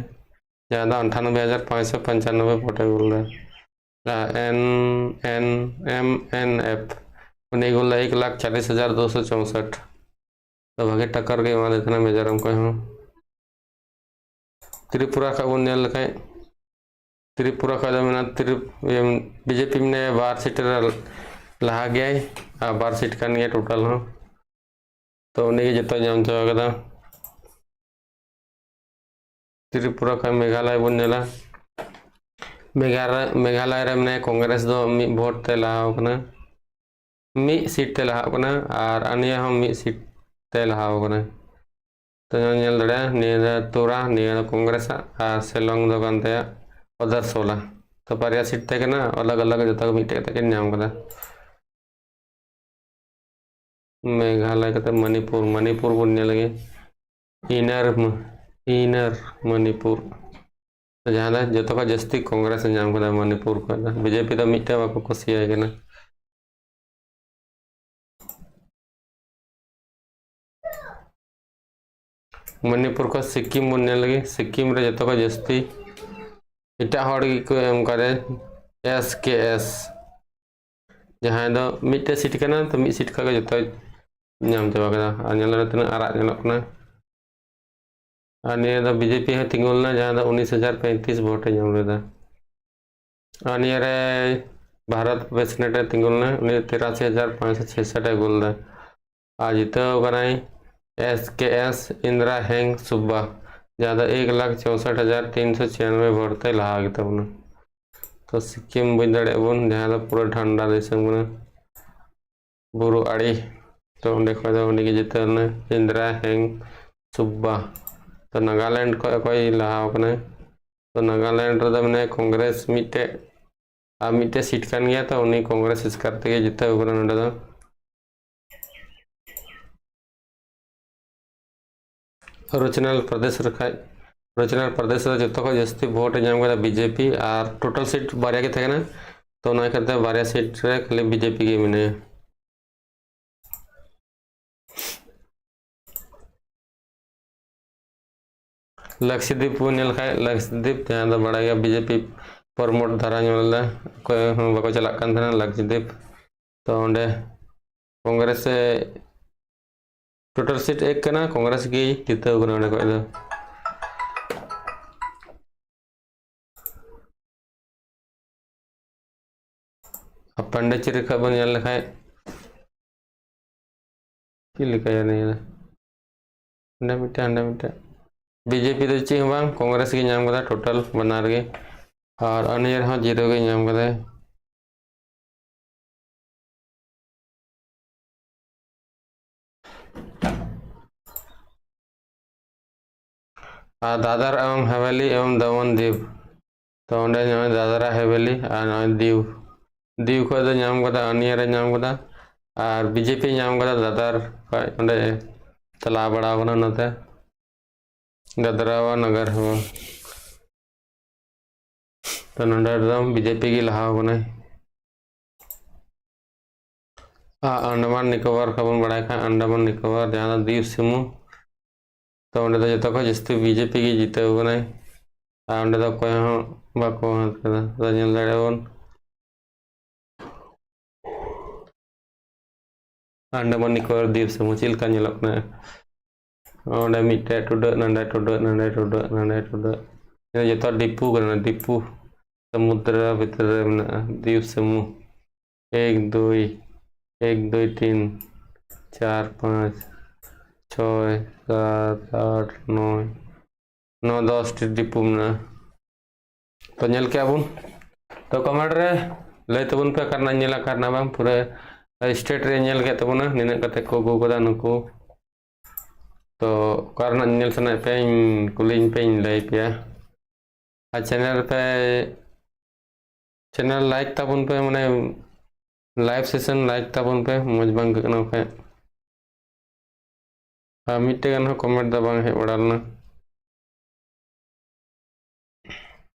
ᱡᱟᱦᱟᱸ ᱫᱚ ᱟᱴᱷᱟᱱᱚᱵᱵᱳᱭ ᱦᱟᱡᱟᱨ ᱯᱟᱸᱪᱥᱚ ᱯᱚᱧᱪᱟᱱᱱᱚᱵᱵᱳᱭ ᱵᱷᱳᱴ ᱮ ᱟᱹᱜᱩ ᱞᱮᱫᱟ᱾ ᱮᱱ ᱮᱱ ᱮᱢ ᱮᱱ ᱮᱯ ᱩᱱᱤ ᱟᱹᱜᱩ ᱞᱮᱫᱟ ᱮᱠ ᱞᱟᱠᱷ ᱪᱟᱞᱤᱥ ᱦᱟᱡᱟᱨ ᱫᱩᱥᱚ ᱪᱳᱥᱚᱴ᱾ ᱛᱚ ᱵᱷᱟᱜᱮ ᱴᱟᱠᱟ ᱨᱮᱜᱮ ᱮᱢᱟ ᱫᱮ ᱛᱟᱦᱮᱱᱟ ᱢᱤᱡᱳᱨᱟᱢ ᱠᱷᱚᱱ ᱦᱚᱸ᱾ ᱛᱨᱤᱯᱩᱨᱟ ᱠᱷᱚᱱ ᱵᱚᱱ ᱧᱮᱞ ᱞᱮᱠᱷᱟᱱ, ᱛᱨᱤᱯᱩᱨᱟ ᱠᱷᱚᱱ ᱫᱚ ᱢᱮᱱᱟᱜᱼᱟ ᱛᱨᱤᱯ-, ᱤᱭᱟᱹ, ᱵᱤᱡᱮᱯᱤ ᱢᱮᱱᱟᱭᱟ ᱵᱟᱨ ᱥᱤᱴ ᱨᱮ ᱞᱟᱦᱟ ᱜᱮᱭᱟᱭ, ᱟᱨ ᱵᱟᱨ ᱥᱤᱴ ᱠᱟᱱ ᱜᱮᱭᱟ ᱴᱳᱴᱟᱞ ᱦᱚᱸ᱾ ᱛᱚ ᱩᱱᱤᱜᱮ ᱡᱚᱛᱚᱭ ᱧᱟᱢ ᱪᱟᱵᱟ ᱠᱮᱫᱟ᱾ ᱛᱨᱤᱯᱩᱨᱟ ᱠᱷᱚᱱ ᱢᱮᱜᱷᱟᱞᱚᱭ ᱵᱚᱱ ᱧᱮᱞᱟ᱾ ᱢᱮᱜᱷᱟᱞᱚᱭ, ᱢᱮᱜᱷᱟᱞᱚᱭ ᱨᱮ ᱢᱮᱱᱟᱭᱟ ᱠᱚᱝᱜᱨᱮᱥ ᱫᱚ ᱢᱤᱫ ᱵᱷᱳᱴ ᱛᱮ ᱞᱟᱦᱟᱣ ᱠᱟᱱᱟ, ᱢᱤᱫ ᱥᱤᱴ ᱛᱮ ᱞᱟᱦᱟᱣ ᱠᱟᱱᱟ, ᱟᱨ ᱟᱱᱤᱭᱟ ᱦᱚᱸ ᱢᱤᱫ ᱥᱤᱴ ᱛᱮ ᱞᱟᱦᱟᱣ ᱠᱟᱱᱟ᱾ ᱛᱚ ᱧᱮᱞ ᱫᱟᱲᱮᱭᱟᱜᱼᱟ, ᱱᱤᱭᱟᱹ ᱫᱚ ᱛᱩᱨᱟ, ᱱᱤᱭᱟᱹ ᱫᱚ ᱠᱚᱝᱜᱨᱮᱥ ᱟᱜ, ᱟᱨ ᱥᱤᱞᱚᱝ ᱫᱚ ᱠᱟᱱ ᱛᱟᱭᱟ ᱚᱫᱟᱨᱥᱚᱞᱟ᱾ ᱛᱚ ᱵᱟᱨᱭᱟ ᱥᱤᱴ ᱛᱟᱦᱮᱸ ᱠᱟᱱᱟ, ᱟᱞᱟᱜᱽ ᱟᱞᱟᱜᱽ ᱡᱚᱛᱚ ᱠᱚ ᱢᱤᱫᱴᱮᱡ ᱠᱟᱛᱮ ᱠᱤᱱ ᱧᱟᱢ ᱠᱟᱫᱟ᱾ ᱢᱮᱜᱷᱟᱞᱚᱭ ᱠᱟᱛᱮ ᱢᱚᱱᱤᱯᱩᱨ, ᱢᱚᱱᱤᱯᱩᱨ ᱵᱚᱱ ᱧᱮᱞ ᱞᱮᱜᱮ᱾ ᱤᱱᱟᱨ ᱢ-, ᱤᱱᱟᱨ ᱢᱚᱱᱤᱯᱩᱨ, ᱡᱟᱦᱟᱸ ᱫᱚ ᱡᱚᱛᱚ ᱠᱷᱚᱱ ᱡᱟᱹᱥᱛᱤ ᱠᱚᱝᱜᱨᱮᱥ ᱮ ᱧᱟᱢ ᱠᱟᱫᱟ ᱢᱚᱱᱤᱯᱩᱨ ᱠᱷᱚᱱ ᱫᱚ᱾ ᱵᱤᱡᱮᱯᱤ ᱫᱚ ᱢᱤᱫᱴᱮᱱ ᱵᱟᱠᱚ ᱠᱩᱥᱤᱭᱟᱭ ᱠᱟᱱᱟ᱾ ᱢᱚᱱᱤᱯᱩᱨ ᱠᱷᱚᱱ ᱥᱤᱠᱤᱢ ᱵᱚᱱ ᱧᱮᱞ ᱞᱮᱜᱮ᱾ ᱥᱤᱠᱤᱢ ᱨᱮ ᱡᱚᱛᱚ ᱠᱷᱚᱱ ᱡᱟᱹᱥᱛᱤ ᱮᱴᱟᱜ ᱦᱚᱲ ᱜᱮᱠᱚ ᱮᱢ ᱠᱟᱫᱟ ᱮᱥ ᱠᱮ ᱮᱥ᱾ ᱡᱟᱦᱟᱸᱭ ᱫᱚ ᱢᱤᱫᱴᱮᱡ ᱥᱤᱴ ᱠᱟᱱᱟ, ᱛᱚ ᱢᱤᱫ ᱥᱤᱴ ᱠᱷᱚᱱ ᱜᱮ ᱡᱚᱛᱚᱭ ᱧᱟᱢ ᱪᱟᱵᱟ ᱠᱮᱫᱟ᱾ ᱟᱨ ᱧᱮᱞ ᱨᱮ ᱛᱤᱱᱟᱹᱜ ᱟᱨᱟᱜ ᱧᱮᱞᱚᱜ ᱠᱟᱱᱟ᱾ ᱟᱨ ᱱᱤᱭᱟᱹ ᱫᱚ ᱵᱤᱡᱮᱯᱤ ᱦᱚᱸ ᱛᱤᱸᱜᱩ ᱞᱮᱱᱟ, ᱡᱟᱦᱟᱸ ᱫᱚ ᱩᱱᱤᱥ ᱦᱟᱡᱟᱨ ᱯᱮᱸᱭᱛᱨᱤᱥ ᱵᱷᱳᱴ ᱮ ᱧᱟᱢ ᱞᱮᱫᱟ᱾ ᱟᱨ ᱱᱤᱭᱟᱹ ᱨᱮ ᱵᱷᱟᱨᱚᱛ ᱯᱨᱮᱥᱤᱰᱮᱱᱴ ᱮ ᱛᱤᱸᱜᱩ ᱞᱮᱱᱟ, ᱩᱱᱤ ᱫᱚ ᱛᱤᱨᱟᱥᱤ ᱦᱟᱡᱟᱨ ᱯᱟᱸᱪᱥᱚ ᱪᱷᱮᱥᱚᱴ ᱮ ᱟᱹᱜᱩ ᱞᱮᱫᱟ᱾ ᱟᱨ ᱡᱤᱛᱟᱹᱣ ᱠᱟᱱᱟᱭ ᱮᱥ ᱠᱮ ᱮᱥ ᱤᱱᱫᱨᱟ ᱦᱮᱝ ᱥᱩᱵᱵᱟ, ᱡᱟᱦᱟᱸ ᱫᱚ ᱮᱠ ᱞᱟᱠᱷ ᱪᱳᱥᱚᱴ ᱦᱟᱡᱟᱨ ᱛᱤᱱᱥᱚ ᱪᱷᱤᱭᱟᱱᱵᱳᱭ ᱵᱷᱳᱴ ᱛᱮᱭ ᱞᱟᱦᱟ ᱜᱮᱛᱟ ᱵᱚᱱᱟ᱾ ᱛᱚ ᱥᱤᱠᱤᱢ ᱵᱩᱡᱽ ᱫᱟᱲᱮᱭᱟᱜ ᱵᱚᱱ, ᱡᱟᱦᱟᱸ ᱫᱚ ᱯᱩᱨᱟᱹ ᱴᱷᱟᱱᱰᱟ ᱫᱤᱥᱚᱢ ᱠᱟᱱᱟ, ᱵᱩᱨᱩ ᱟᱲᱮ᱾ ᱛᱚ ᱚᱸᱰᱮ ᱠᱷᱚᱱ ᱫᱚ ᱩᱱᱤ ᱜᱮ ᱡᱤᱛᱟᱹᱣ ᱞᱮᱱᱟᱭ, ᱤᱱᱫᱨᱟ ᱦᱮᱝ ᱥᱩᱵᱵᱟ᱾ ᱛᱚ ᱱᱟᱜᱟᱞᱮᱱᱰ ᱠᱷᱚᱱ ᱚᱠᱚᱭ ᱞᱟᱦᱟᱣ ᱠᱟᱱᱟᱭ? ᱛᱚ ᱱᱟᱜᱟᱞᱮᱱᱰ ᱨᱮᱫᱚ ᱢᱮᱱᱟᱭᱟ ᱠᱚᱝᱜᱨᱮᱥ ᱢᱤᱫᱴᱮᱡ, ᱟᱨ ᱢᱤᱫᱴᱮᱡ ᱥᱤᱴ ᱠᱟᱱ ᱜᱮᱭᱟ, ᱛᱚ ᱩᱱᱤ ᱠᱚᱝᱜᱨᱮᱥ ᱮᱥᱠᱟᱨ ᱛᱮᱜᱮ ᱡᱤᱛᱟᱹᱣ ᱠᱟᱱᱟ ᱱᱚᱰᱮ ᱫᱚ᱾ ᱚᱨᱩᱱᱟᱪᱚᱞ ᱯᱨᱚᱫᱮᱥ ᱨᱮ ᱠᱷᱟᱡ, ᱚᱨᱩᱱᱟᱪᱚᱞ ᱯᱨᱚᱫᱮᱥ ᱨᱮ ᱡᱚᱛᱚ ᱠᱷᱚᱱ ᱡᱟᱹᱥᱛᱤ ᱵᱷᱳᱴ ᱮ ᱧᱟᱢ ᱠᱟᱫᱟ ᱵᱤᱡᱮᱯᱤ, ᱟᱨ ᱴᱳᱴᱟᱞ ᱥᱤᱴ ᱵᱟᱨᱭᱟ ᱜᱮ ᱛᱟᱦᱮᱸ ᱠᱟᱱᱟ, ᱛᱚ ᱚᱱᱟ ᱠᱷᱟᱹᱛᱤᱨ ᱵᱟᱨᱭᱟ ᱥᱤᱴ ᱨᱮ ᱠᱷᱟᱹᱞᱤ ᱵᱤᱡᱮᱯᱤ ᱜᱮ ᱢᱮᱱᱟᱭᱟ᱾ ᱞᱟᱠᱥᱫᱤᱯ ᱵᱚᱱ ᱧᱮᱞ ᱠᱷᱟᱡ, ᱞᱟᱠᱥᱫᱤᱯ ᱡᱟᱦᱟᱸ ᱫᱚ ᱵᱟᱲᱟᱭ ᱜᱮᱭᱟ ᱵᱤᱡᱮᱯᱤ ᱯᱨᱚᱢᱳᱴ ᱫᱷᱟᱨᱟ ᱧᱚᱜ ᱞᱮᱫᱟ, ᱚᱠᱚᱭ ᱦᱚᱸ ᱵᱟᱠᱚ ᱪᱟᱞᱟᱜ ᱠᱟᱱ ᱛᱟᱦᱮᱱᱟ ᱞᱟᱠᱥᱫᱤᱯ᱾ ᱛᱚ ᱚᱸᱰᱮ ᱠᱚᱝᱜᱨᱮᱥ ᱮ, ᱴᱳᱴᱟᱞ ᱥᱤᱴ ᱮᱠ ᱠᱟᱱᱟ, ᱠᱚᱝᱜᱨᱮᱥ ᱜᱮ ᱡᱤᱛᱟᱹᱣ ᱠᱟᱱᱟ ᱚᱸᱰᱮ ᱠᱷᱚᱡ ᱫᱚ᱾ ᱟᱨ ᱯᱟᱱᱰᱤᱪᱮᱨᱤ ᱠᱷᱚᱡ ᱵᱚᱱ ᱧᱮᱞ ᱞᱮᱠᱷᱟᱡ ᱪᱮᱫ ᱞᱮᱠᱟᱭᱟ ᱱᱤᱭᱟᱹ ᱫᱚ? ᱚᱸᱰᱮ ᱢᱤᱫᱴᱮᱱ, ᱚᱸᱰᱮ ᱢᱤᱫᱴᱮᱱ᱾ ᱵᱤᱡᱮᱯᱤ ᱫᱚ ᱪᱮᱫ ᱦᱚᱸ ᱵᱟᱝ, ᱠᱚᱝᱜᱨᱮᱥ ᱜᱮ ᱧᱟᱢ ᱠᱟᱫᱟ ᱴᱳᱴᱟᱞ ᱵᱟᱱᱟᱨ ᱜᱮ᱾ ᱟᱨ ᱟᱱᱤᱭᱟᱹ ᱨᱮᱦᱚᱸ ᱡᱤᱨᱳ ᱜᱮ ᱧᱟᱢ ᱠᱟᱫᱟᱭ᱾ ᱟᱨ ᱫᱟᱫᱟᱨ ᱮᱵᱚᱝ ᱦᱟᱵᱮᱞᱤ ᱮᱵᱚᱝ ᱫᱚᱢᱚᱱ ᱫᱤᱯ᱾ ᱛᱚ ᱚᱸᱰᱮ ᱱᱚᱜᱼᱚᱭ ᱫᱟᱫᱨᱟ ᱦᱟᱵᱮᱞᱤ ᱟᱨ ᱱᱚᱜᱼᱚᱭ ᱫᱤᱣ, ᱫᱤᱣ ᱠᱷᱚᱡ ᱫᱚ ᱧᱟᱢ ᱠᱟᱫᱟ, ᱟᱱᱤᱭᱟᱨ ᱮ ᱧᱟᱢ ᱠᱟᱫᱟ᱾ ᱟᱨ ᱵᱤᱡᱮᱯᱤ ᱧᱟᱢ ᱠᱟᱫᱟ ᱫᱟᱫᱟᱨ ᱠᱷᱚᱡ, ᱚᱸᱰᱮ ᱪᱟᱞᱟᱣ ᱵᱟᱲᱟ ᱠᱟᱱᱟ ᱱᱚᱛᱮ ᱫᱟᱫᱨᱟ ᱣᱟ ᱱᱟᱜᱟᱨ ᱦᱟᱵᱮᱞᱤ᱾ ᱛᱚ ᱱᱚᱰᱮ ᱫᱚ ᱵᱤᱡᱮᱯᱤ ᱜᱮ ᱞᱟᱦᱟ ᱠᱟᱱᱟᱭ᱾ ᱟᱨ ᱟᱱᱰᱟᱢᱟᱱ ᱱᱤᱠᱳᱵᱚᱨ ᱠᱷᱚᱱ ᱵᱚᱱ ᱵᱟᱲᱟᱭ ᱠᱷᱟᱱ, ᱟᱱᱰᱟᱢᱟᱱ ᱱᱤᱠᱳᱵᱚᱨ, ᱡᱟᱦᱟᱸ ᱫᱚ ᱫᱤᱣ ᱥᱤᱢᱩ, ᱛᱚ ᱚᱸᱰᱮ ᱫᱚ ᱡᱚᱛᱚ ᱠᱷᱚᱱ ᱡᱟᱹᱥᱛᱤ ᱵᱤᱡᱮᱯᱤ ᱜᱮ ᱡᱤᱛᱟᱹᱣ ᱠᱟᱱᱟᱭ᱾ ᱟᱨ ᱚᱸᱰᱮ ᱫᱚ ᱚᱠᱚᱭ ᱦᱚᱸ ᱵᱟᱠᱚ ᱦᱟᱛ ᱠᱟᱫᱟ᱾ ᱛᱚ ᱧᱮᱞ ᱫᱟᱲᱮᱭᱟᱜ ᱵᱚᱱ, ᱟᱱᱰᱟᱢᱟᱱ ᱱᱤᱠᱳᱵᱚᱨ ᱫᱤᱯ ᱥᱚᱢᱩᱦ ᱪᱮᱫ ᱞᱮᱠᱟ ᱧᱮᱞᱚᱜ ᱠᱟᱱᱟ? ᱚᱸᱰᱮ ᱢᱤᱫᱴᱮᱡ ᱴᱩᱰᱟᱹᱜ, ᱱᱚᱸᱰᱮ ᱴᱩᱰᱟᱹᱜ, ᱱᱚᱸᱰᱮ ᱴᱩᱰᱟᱹᱜ, ᱱᱚᱸᱰᱮ ᱴᱩᱰᱟᱹᱜ᱾ ᱱᱤᱭᱟᱹ ᱡᱚᱛᱚ ᱰᱤᱯᱩ ᱠᱟᱱᱟ, ᱰᱤᱯᱩ᱾ ᱥᱚᱢᱩᱫᱨᱚ ᱵᱷᱤᱛᱨᱤ ᱨᱮ ᱢᱮᱱᱟᱜᱼᱟ, ᱫᱤᱯ ᱥᱚᱢᱩᱦ᱾ ᱮᱠ, ᱫᱩᱭ, ᱮᱠ, ᱫᱩᱭ, ᱛᱤᱱ, ᱪᱟᱨ, ᱯᱟᱸᱪ, ᱪᱷᱚᱭ, ᱥᱟᱛ, ᱟᱴ, ᱱᱚᱭ, ᱱᱚ, ᱫᱚᱥ ᱴᱤ ᱰᱤᱯᱩ ᱢᱮᱱᱟᱜᱼᱟ᱾ ᱛᱚ, ᱧᱮᱞ ᱠᱮᱜᱼᱟ ᱵᱚᱱ᱾ ᱛᱚ, ᱠᱚᱢᱮᱱᱴ ᱨᱮ ᱞᱟᱹᱭ ᱛᱟᱵᱚᱱ ᱯᱮ, ᱚᱠᱟ ᱨᱮᱱᱟᱜ ᱧᱮᱞᱟ, ᱚᱠᱟ ᱨᱮᱱᱟᱜ ᱵᱟᱝ᱾ ᱯᱩᱨᱟᱹ ᱥᱴᱮᱴ ᱨᱮ ᱧᱮᱞ ᱠᱮᱫ ᱛᱟᱵᱚᱱᱟ, ᱱᱤᱱᱟᱹᱜ ᱠᱟᱛᱮ ᱠᱚ ᱟᱹᱜᱩ ᱠᱟᱫᱟ ᱱᱩᱠᱩ᱾ ᱛᱚ, ᱚᱠᱟ ᱨᱮᱱᱟᱜ ᱧᱮᱞ ᱥᱟᱱᱟᱭᱮᱫ ᱯᱮᱭᱟ, ᱤᱧ ᱠᱩᱞᱤᱧ ᱯᱮ, ᱤᱧ ᱞᱟᱹᱭ ᱯᱮᱭᱟ᱾ ᱟᱨ ᱪᱮᱱᱮᱞ ᱯᱮ, ᱪᱮᱱᱮᱞ ᱞᱟᱭᱤᱠ ᱛᱟᱵᱚᱱ ᱯᱮ, ᱢᱟᱱᱮ, ᱞᱟᱭᱤᱵᱷ ᱥᱮᱥᱚᱱ ᱞᱟᱭᱤᱠ ᱛᱟᱵᱚᱱ ᱯᱮ, ᱢᱚᱡᱽ ᱵᱟᱝ ᱟᱹᱭᱠᱟᱹᱜ ᱠᱟᱱᱟ ᱵᱟᱠᱷᱟᱡ᱾ ᱟᱨ ᱢᱤᱫᱴᱮᱡ ᱜᱟᱱ ᱦᱚᱸ ᱠᱚᱢᱮᱱᱴ ᱫᱚ ᱵᱟᱝ ᱦᱮᱡ ᱵᱟᱲᱟ ᱞᱮᱱᱟ᱾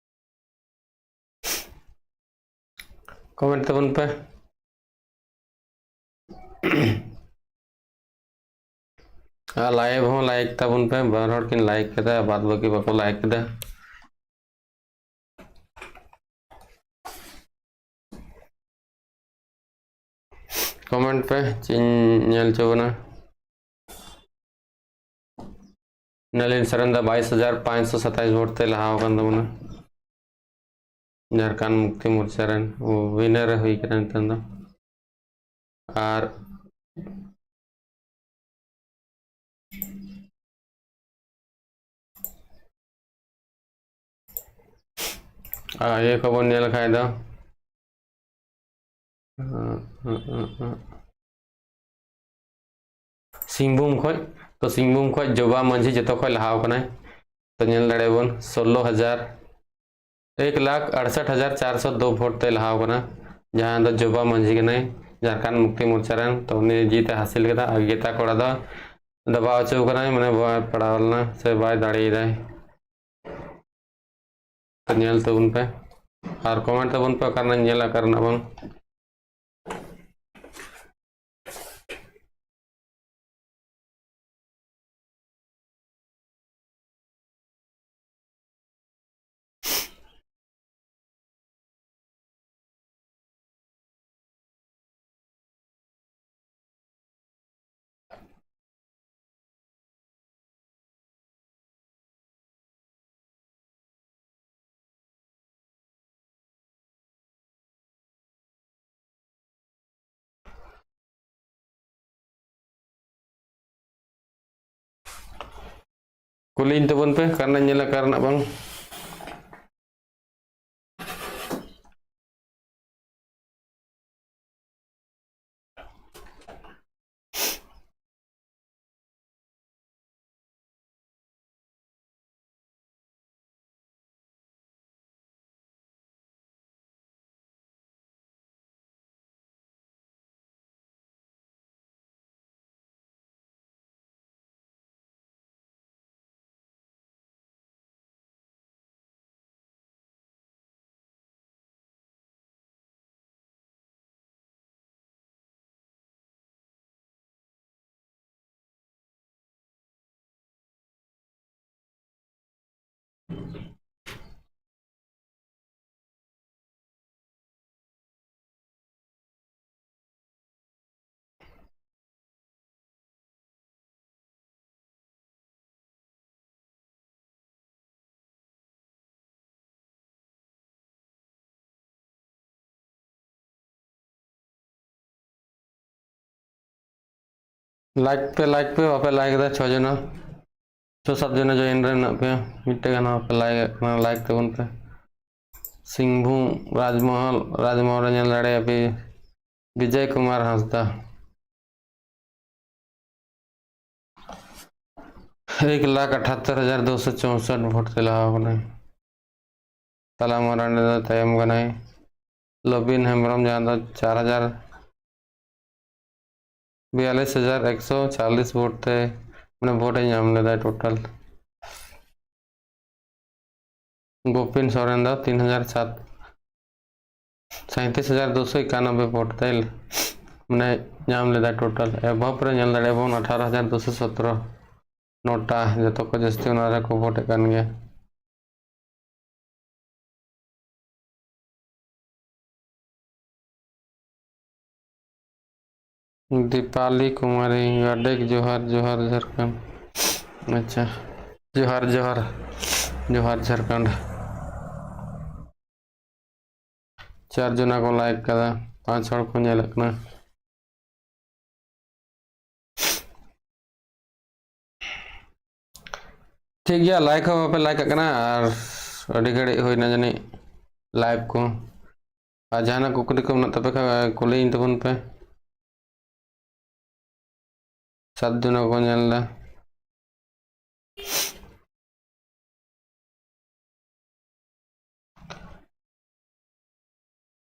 ᱠᱚᱢᱮᱱᱴ ᱛᱟᱵᱚᱱ ᱯᱮ᱾ ᱟᱨ ᱞᱟᱭᱤᱵᱷ ᱦᱚᱸ ᱞᱟᱭᱤᱠ ᱛᱟᱵᱚᱱ ᱯᱮ, ᱵᱟᱨ ᱦᱚᱲ ᱠᱤᱱ ᱞᱟᱭᱤᱠ ᱠᱮᱫᱟ, ᱵᱟᱫ ᱵᱟᱹᱠᱤ ᱵᱟᱠᱚ ᱞᱟᱭᱤᱠ ᱠᱮᱫᱟ᱾ ᱠᱚᱢᱮᱱᱴ ᱯᱮ, ᱪᱮᱫ ᱤᱧ ᱧᱮᱞ ᱦᱚᱪᱚ ᱵᱚᱱᱟ᱾ ᱱᱟᱞᱤᱱ ᱥᱚᱨᱮᱱ ᱫᱚ ᱵᱟᱭᱤᱥ ᱦᱟᱡᱟᱨ ᱯᱟᱸᱪᱥᱚ ᱥᱟᱛᱟᱭᱤᱥ ᱵᱷᱳᱴ ᱛᱮ ᱞᱟᱦᱟ ᱟᱠᱟᱱ ᱛᱟᱵᱚᱱᱟ᱾ ᱡᱷᱟᱲᱠᱷᱚᱸᱰ ᱢᱩᱠᱛᱤ ᱢᱳᱨᱪᱟ ᱨᱮᱱ ᱩᱭᱱᱟᱨ ᱮ ᱦᱩᱭ ᱠᱟᱱᱟ ᱱᱤᱛᱚᱝ ᱫᱚ᱾ ᱟᱨ ᱟᱨ ᱤᱭᱟᱹ ᱠᱚᱵᱚᱱ ᱧᱮᱞ ᱠᱷᱟᱡ ᱫᱚ, ᱥᱤᱝᱵᱷᱩᱢ ᱠᱷᱚᱡ, ᱛᱚ ᱥᱤᱝᱵᱷᱩᱢ ᱠᱷᱚᱡ ᱡᱚᱵᱟ ᱢᱟᱹᱡᱷᱤ ᱡᱚᱛᱚ ᱠᱷᱚᱡ ᱞᱟᱦᱟᱣ ᱠᱟᱱᱟᱭ᱾ ᱛᱚ ᱧᱮᱞ ᱫᱟᱲᱮᱭᱟᱵᱚᱱ ᱥᱳᱞᱞᱳ ᱦᱟᱡᱟᱨ, ᱮᱠ ᱞᱟᱠᱷ ᱟᱲᱥᱟᱴ ᱦᱟᱡᱟᱨ ᱪᱟᱨᱥᱚ ᱫᱩ ᱵᱷᱳᱴ ᱛᱮ ᱞᱟᱦᱟᱣ ᱠᱟᱱᱟ, ᱡᱟᱦᱟᱸ ᱫᱚ ᱡᱚᱵᱟ ᱢᱟᱹᱡᱷᱤ ᱠᱟᱱᱟᱭ, ᱡᱷᱟᱲᱠᱷᱚᱸᱰ ᱢᱩᱠᱛᱤ ᱢᱳᱨᱪᱟ ᱨᱮᱱ᱾ ᱛᱚ ᱩᱱᱤ ᱡᱤᱛ ᱮ ᱦᱟᱥᱤᱞ ᱠᱮᱫᱟ, ᱟᱨ ᱜᱮᱛᱟ ᱠᱚᱲᱟ ᱫᱚ ᱫᱟᱵᱟᱣ ᱦᱚᱪᱚ ᱠᱟᱱᱟᱭ, ᱢᱟᱱᱮ ᱵᱟᱭ ᱯᱟᱲᱟᱣ ᱞᱮᱱᱟ ᱥᱮ ᱵᱟᱭ ᱫᱟᱲᱮᱭᱟᱫᱟᱭ᱾ ᱛᱚ ᱧᱮᱞ ᱛᱟᱵᱚᱱ ᱯᱮ ᱟᱨ ᱠᱚᱢᱮᱱᱴ ᱛᱟᱵᱚᱱ ᱯᱮ, ᱚᱠᱟ ᱨᱮᱱᱟᱜ ᱧᱮᱞᱟ, ᱚᱠᱟ ᱨᱮᱱᱟᱜ ᱵᱟᱝ᱾ ᱠᱩᱞᱤᱧ ᱛᱟᱵᱚᱱ ᱯᱮ, ᱚᱠᱟ ᱨᱮᱱᱟᱜ ᱧᱮᱞᱟ, ᱚᱠᱟ ᱨᱮᱱᱟᱜ ᱵᱟᱝ᱾ ᱞᱟᱭᱤᱠ ᱯᱮ, ᱞᱟᱭᱤᱠ ᱯᱮ, ᱵᱟᱯᱮ ᱞᱟᱭᱤᱠ ᱮᱫᱟ᱾ ᱪᱷᱚ ᱡᱚᱱᱟ, ᱪᱷᱚ ᱥᱟᱛ ᱡᱚᱱᱟ ᱡᱚᱭᱮᱱ ᱨᱮ ᱢᱮᱱᱟᱜ ᱯᱮᱭᱟ, ᱢᱤᱫᱴᱮᱡ ᱜᱟᱱ ᱦᱚᱸ ᱵᱟᱯᱮ ᱞᱟᱭᱤᱠ ᱮᱫ ᱠᱟᱱᱟ᱾ ᱞᱟᱭᱤᱠ ᱛᱟᱵᱚᱱ ᱯᱮ᱾ ᱥᱤᱝᱵᱷᱩᱢ ᱨᱟᱡᱽᱢᱚᱦᱚᱞ, ᱨᱟᱡᱽᱢᱚᱦᱚᱞ ᱨᱮ ᱧᱮᱞ ᱫᱟᱲᱮᱭᱟᱜᱼᱟ ᱯᱮ ᱵᱤᱡᱚᱭ ᱠᱩᱢᱟᱨ ᱦᱟᱸᱥᱫᱟ᱾ ᱮᱠ ᱞᱟᱠᱷ ᱟᱴᱷᱟᱛᱛᱳᱨ ᱦᱟᱡᱟᱨ ᱫᱩᱥᱚ ᱪᱳᱥᱚᱴ ᱵᱷᱳᱴ ᱛᱮ ᱞᱟᱦᱟ ᱟᱠᱟᱱᱟᱭ᱾ ᱛᱟᱞᱟ ᱢᱟᱨᱟᱝ ᱨᱮᱫᱚ ᱛᱟᱭᱚᱢ ᱠᱟᱱᱟᱭ ᱞᱚᱵᱤᱱ ᱦᱮᱢᱵᱨᱚᱢ, ᱡᱟᱦᱟᱸ ᱫᱚ ᱪᱟᱨ ᱦᱟᱡᱟᱨ ᱵᱤᱭᱟᱞᱤᱥ ᱦᱟᱡᱟᱨ ᱮᱠᱥᱚ ᱪᱟᱞᱤᱥ ᱵᱷᱳᱴ ᱛᱮ, ᱢᱟᱱᱮ, ᱵᱷᱳᱴ ᱮ ᱧᱟᱢ ᱞᱮᱫᱟ ᱴᱳᱴᱟᱞ᱾ ᱜᱳᱯᱤᱱ ᱥᱚᱨᱮᱱ ᱫᱚ ᱛᱤᱱ ᱦᱟᱡᱟᱨ ᱥᱟᱛ, ᱥᱟᱸᱭᱛᱨᱤᱥ ᱦᱟᱡᱟᱨ ᱫᱩᱥᱚ ᱮᱠᱟᱱᱚᱵᱵᱳᱭ ᱵᱷᱳᱴ ᱛᱮ, ᱢᱟᱱᱮ, ᱧᱟᱢ ᱞᱮᱫᱟ ᱴᱳᱴᱟᱞ᱾ ᱮᱵᱷᱚᱵ ᱨᱮ ᱧᱮᱞ ᱫᱟᱲᱮᱭᱟᱜᱼᱟ ᱵᱚᱱ ᱟᱴᱷᱟᱨᱚ ᱦᱟᱡᱟᱨ ᱫᱩᱥᱚ ᱥᱚᱛᱨᱚ, ᱱᱚᱴᱟ, ᱡᱚᱛᱚ ᱠᱚ ᱡᱟᱹᱥᱛᱤ ᱚᱱᱟ ᱨᱮᱠᱚ ᱵᱷᱳᱴ ᱮᱫ ᱠᱟᱱ ᱜᱮᱭᱟ᱾ ᱫᱤᱯᱟᱞᱤ ᱠᱩᱢᱟᱨᱤ, ᱟᱹᱰᱤ ᱡᱚᱦᱟᱨ, ᱡᱚᱦᱟᱨ ᱡᱷᱟᱲᱠᱷᱚᱸᱰ᱾ ᱟᱪᱪᱷᱟ, ᱡᱚᱦᱟᱨ, ᱡᱚᱦᱟᱨ, ᱡᱚᱦᱟᱨ ᱡᱷᱟᱲᱠᱷᱚᱸᱰ᱾ ᱪᱟᱨ ᱡᱚᱱᱟ ᱠᱚ ᱞᱟᱭᱤᱠ ᱠᱟᱫᱟ, ᱯᱟᱸᱪ ᱦᱚᱲ ᱠᱚ ᱧᱮᱞᱮᱫ ᱠᱟᱱᱟ᱾ ᱴᱷᱤᱠ ᱜᱮᱭᱟ, ᱞᱟᱭᱤᱠ ᱦᱚᱸ ᱵᱟᱯᱮ ᱞᱟᱭᱤᱠ ᱟᱜ ᱠᱟᱱᱟ, ᱟᱨ ᱟᱹᱰᱤ ᱜᱷᱟᱹᱲᱤᱡ ᱦᱩᱭᱱᱟ ᱡᱟᱹᱱᱤᱡ ᱞᱟᱭᱤᱵᱷ ᱠᱚ᱾ ᱟᱨ ᱡᱟᱦᱟᱱᱟᱜ ᱠᱩᱠᱞᱤ ᱠᱚ ᱢᱮᱱᱟᱜ ᱛᱟᱯᱮ ᱠᱷᱟᱱ ᱠᱩᱞᱤᱭᱤᱧ ᱛᱟᱵᱚᱱ ᱯᱮ᱾ ᱥᱟᱛ ᱡᱚᱱᱟ ᱠᱚ ᱧᱮᱞ ᱮᱫᱟ᱾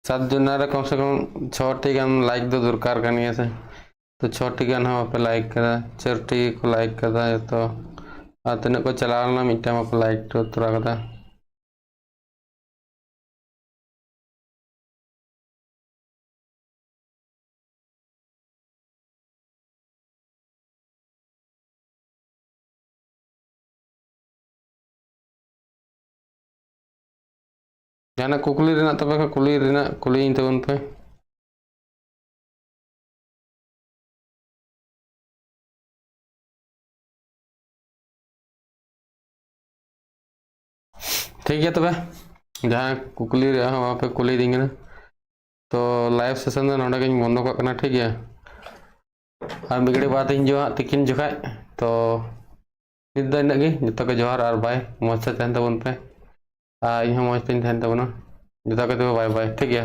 ᱥᱟᱛ ᱡᱚᱱᱟ ᱨᱮ ᱠᱚᱢ ᱥᱮ ᱠᱚᱢ ᱪᱷᱚ ᱴᱤ ᱜᱟᱱ ᱞᱟᱭᱤᱠ ᱫᱚ ᱫᱚᱨᱠᱟᱨ ᱠᱟᱱ ᱜᱮᱭᱟ ᱥᱮ᱾ ᱛᱚ ᱪᱷᱚ ᱴᱤ ᱜᱟᱱ ᱦᱚᱸ ᱵᱟᱯᱮ ᱞᱟᱭᱤᱠ ᱠᱟᱫᱟ, ᱪᱟᱨ ᱴᱤ ᱠᱚ ᱞᱟᱭᱤᱠ ᱠᱟᱫᱟ ᱡᱚᱛᱚ᱾ ᱟᱨ ᱛᱤᱱᱟᱹᱜ ᱠᱚ ᱪᱟᱞᱟᱣ ᱞᱮᱱᱟ, ᱢᱤᱫᱴᱟᱝ ᱵᱟᱠᱚ ᱞᱟᱭᱤᱠ ᱩᱛᱟᱹᱨ ᱠᱟᱫᱟ᱾ ᱡᱟᱦᱟᱱᱟᱜ ᱠᱩᱠᱞᱤ ᱨᱮᱱᱟᱜ ᱛᱟᱯᱮ ᱠᱷᱟᱱ ᱠᱩᱞᱤ ᱨᱮᱱᱟᱜ, ᱠᱩᱞᱤᱭᱤᱧ ᱛᱟᱵᱚᱱ ᱯᱮ᱾ ᱴᱷᱤᱠ ᱜᱮᱭᱟ, ᱛᱚᱵᱮ ᱡᱟᱦᱟᱸ ᱠᱩᱠᱞᱤ ᱨᱮᱭᱟᱜ ᱦᱚᱸ ᱵᱟᱯᱮ ᱠᱩᱞᱤᱭᱤᱫᱤᱧ ᱠᱟᱱᱟ, ᱛᱚ ᱞᱟᱭᱤᱵᱷ ᱥᱮᱥᱚᱱ ᱫᱚ ᱱᱚᱰᱮ ᱜᱤᱧ ᱵᱚᱱᱫᱚ ᱠᱟᱜ ᱠᱟᱱᱟ, ᱴᱷᱤᱠ ᱜᱮᱭᱟ? ᱟᱨ ᱢᱤᱫ ᱜᱷᱟᱹᱲᱤᱡ ᱵᱟᱫᱽ ᱤᱧ ᱦᱤᱡᱩᱜᱼᱟ ᱦᱟᱸᱜ ᱛᱤᱠᱤᱱ ᱡᱚᱠᱷᱟᱡ᱾ ᱛᱚ ᱱᱤᱛ ᱫᱚ ᱤᱱᱟᱹᱜ ᱜᱮ, ᱡᱚᱛᱚ ᱜᱮ ᱡᱚᱦᱟᱨ ᱟᱨ ᱵᱟᱭ, ᱢᱚᱡᱽ ᱛᱮ ᱛᱟᱦᱮᱱ ᱛᱟᱵᱚᱱ ᱯᱮ᱾ ᱟᱨ ᱤᱧ ᱦᱚᱸ ᱢᱚᱡᱽ ᱛᱮᱧ ᱛᱟᱦᱮᱱ ᱛᱟᱵᱚᱱᱟ᱾ ᱡᱚᱛᱚ ᱠᱚᱛᱮ ᱵᱟᱭ ᱵᱟᱭ, ᱴᱷᱤᱠ ᱜᱮᱭᱟ?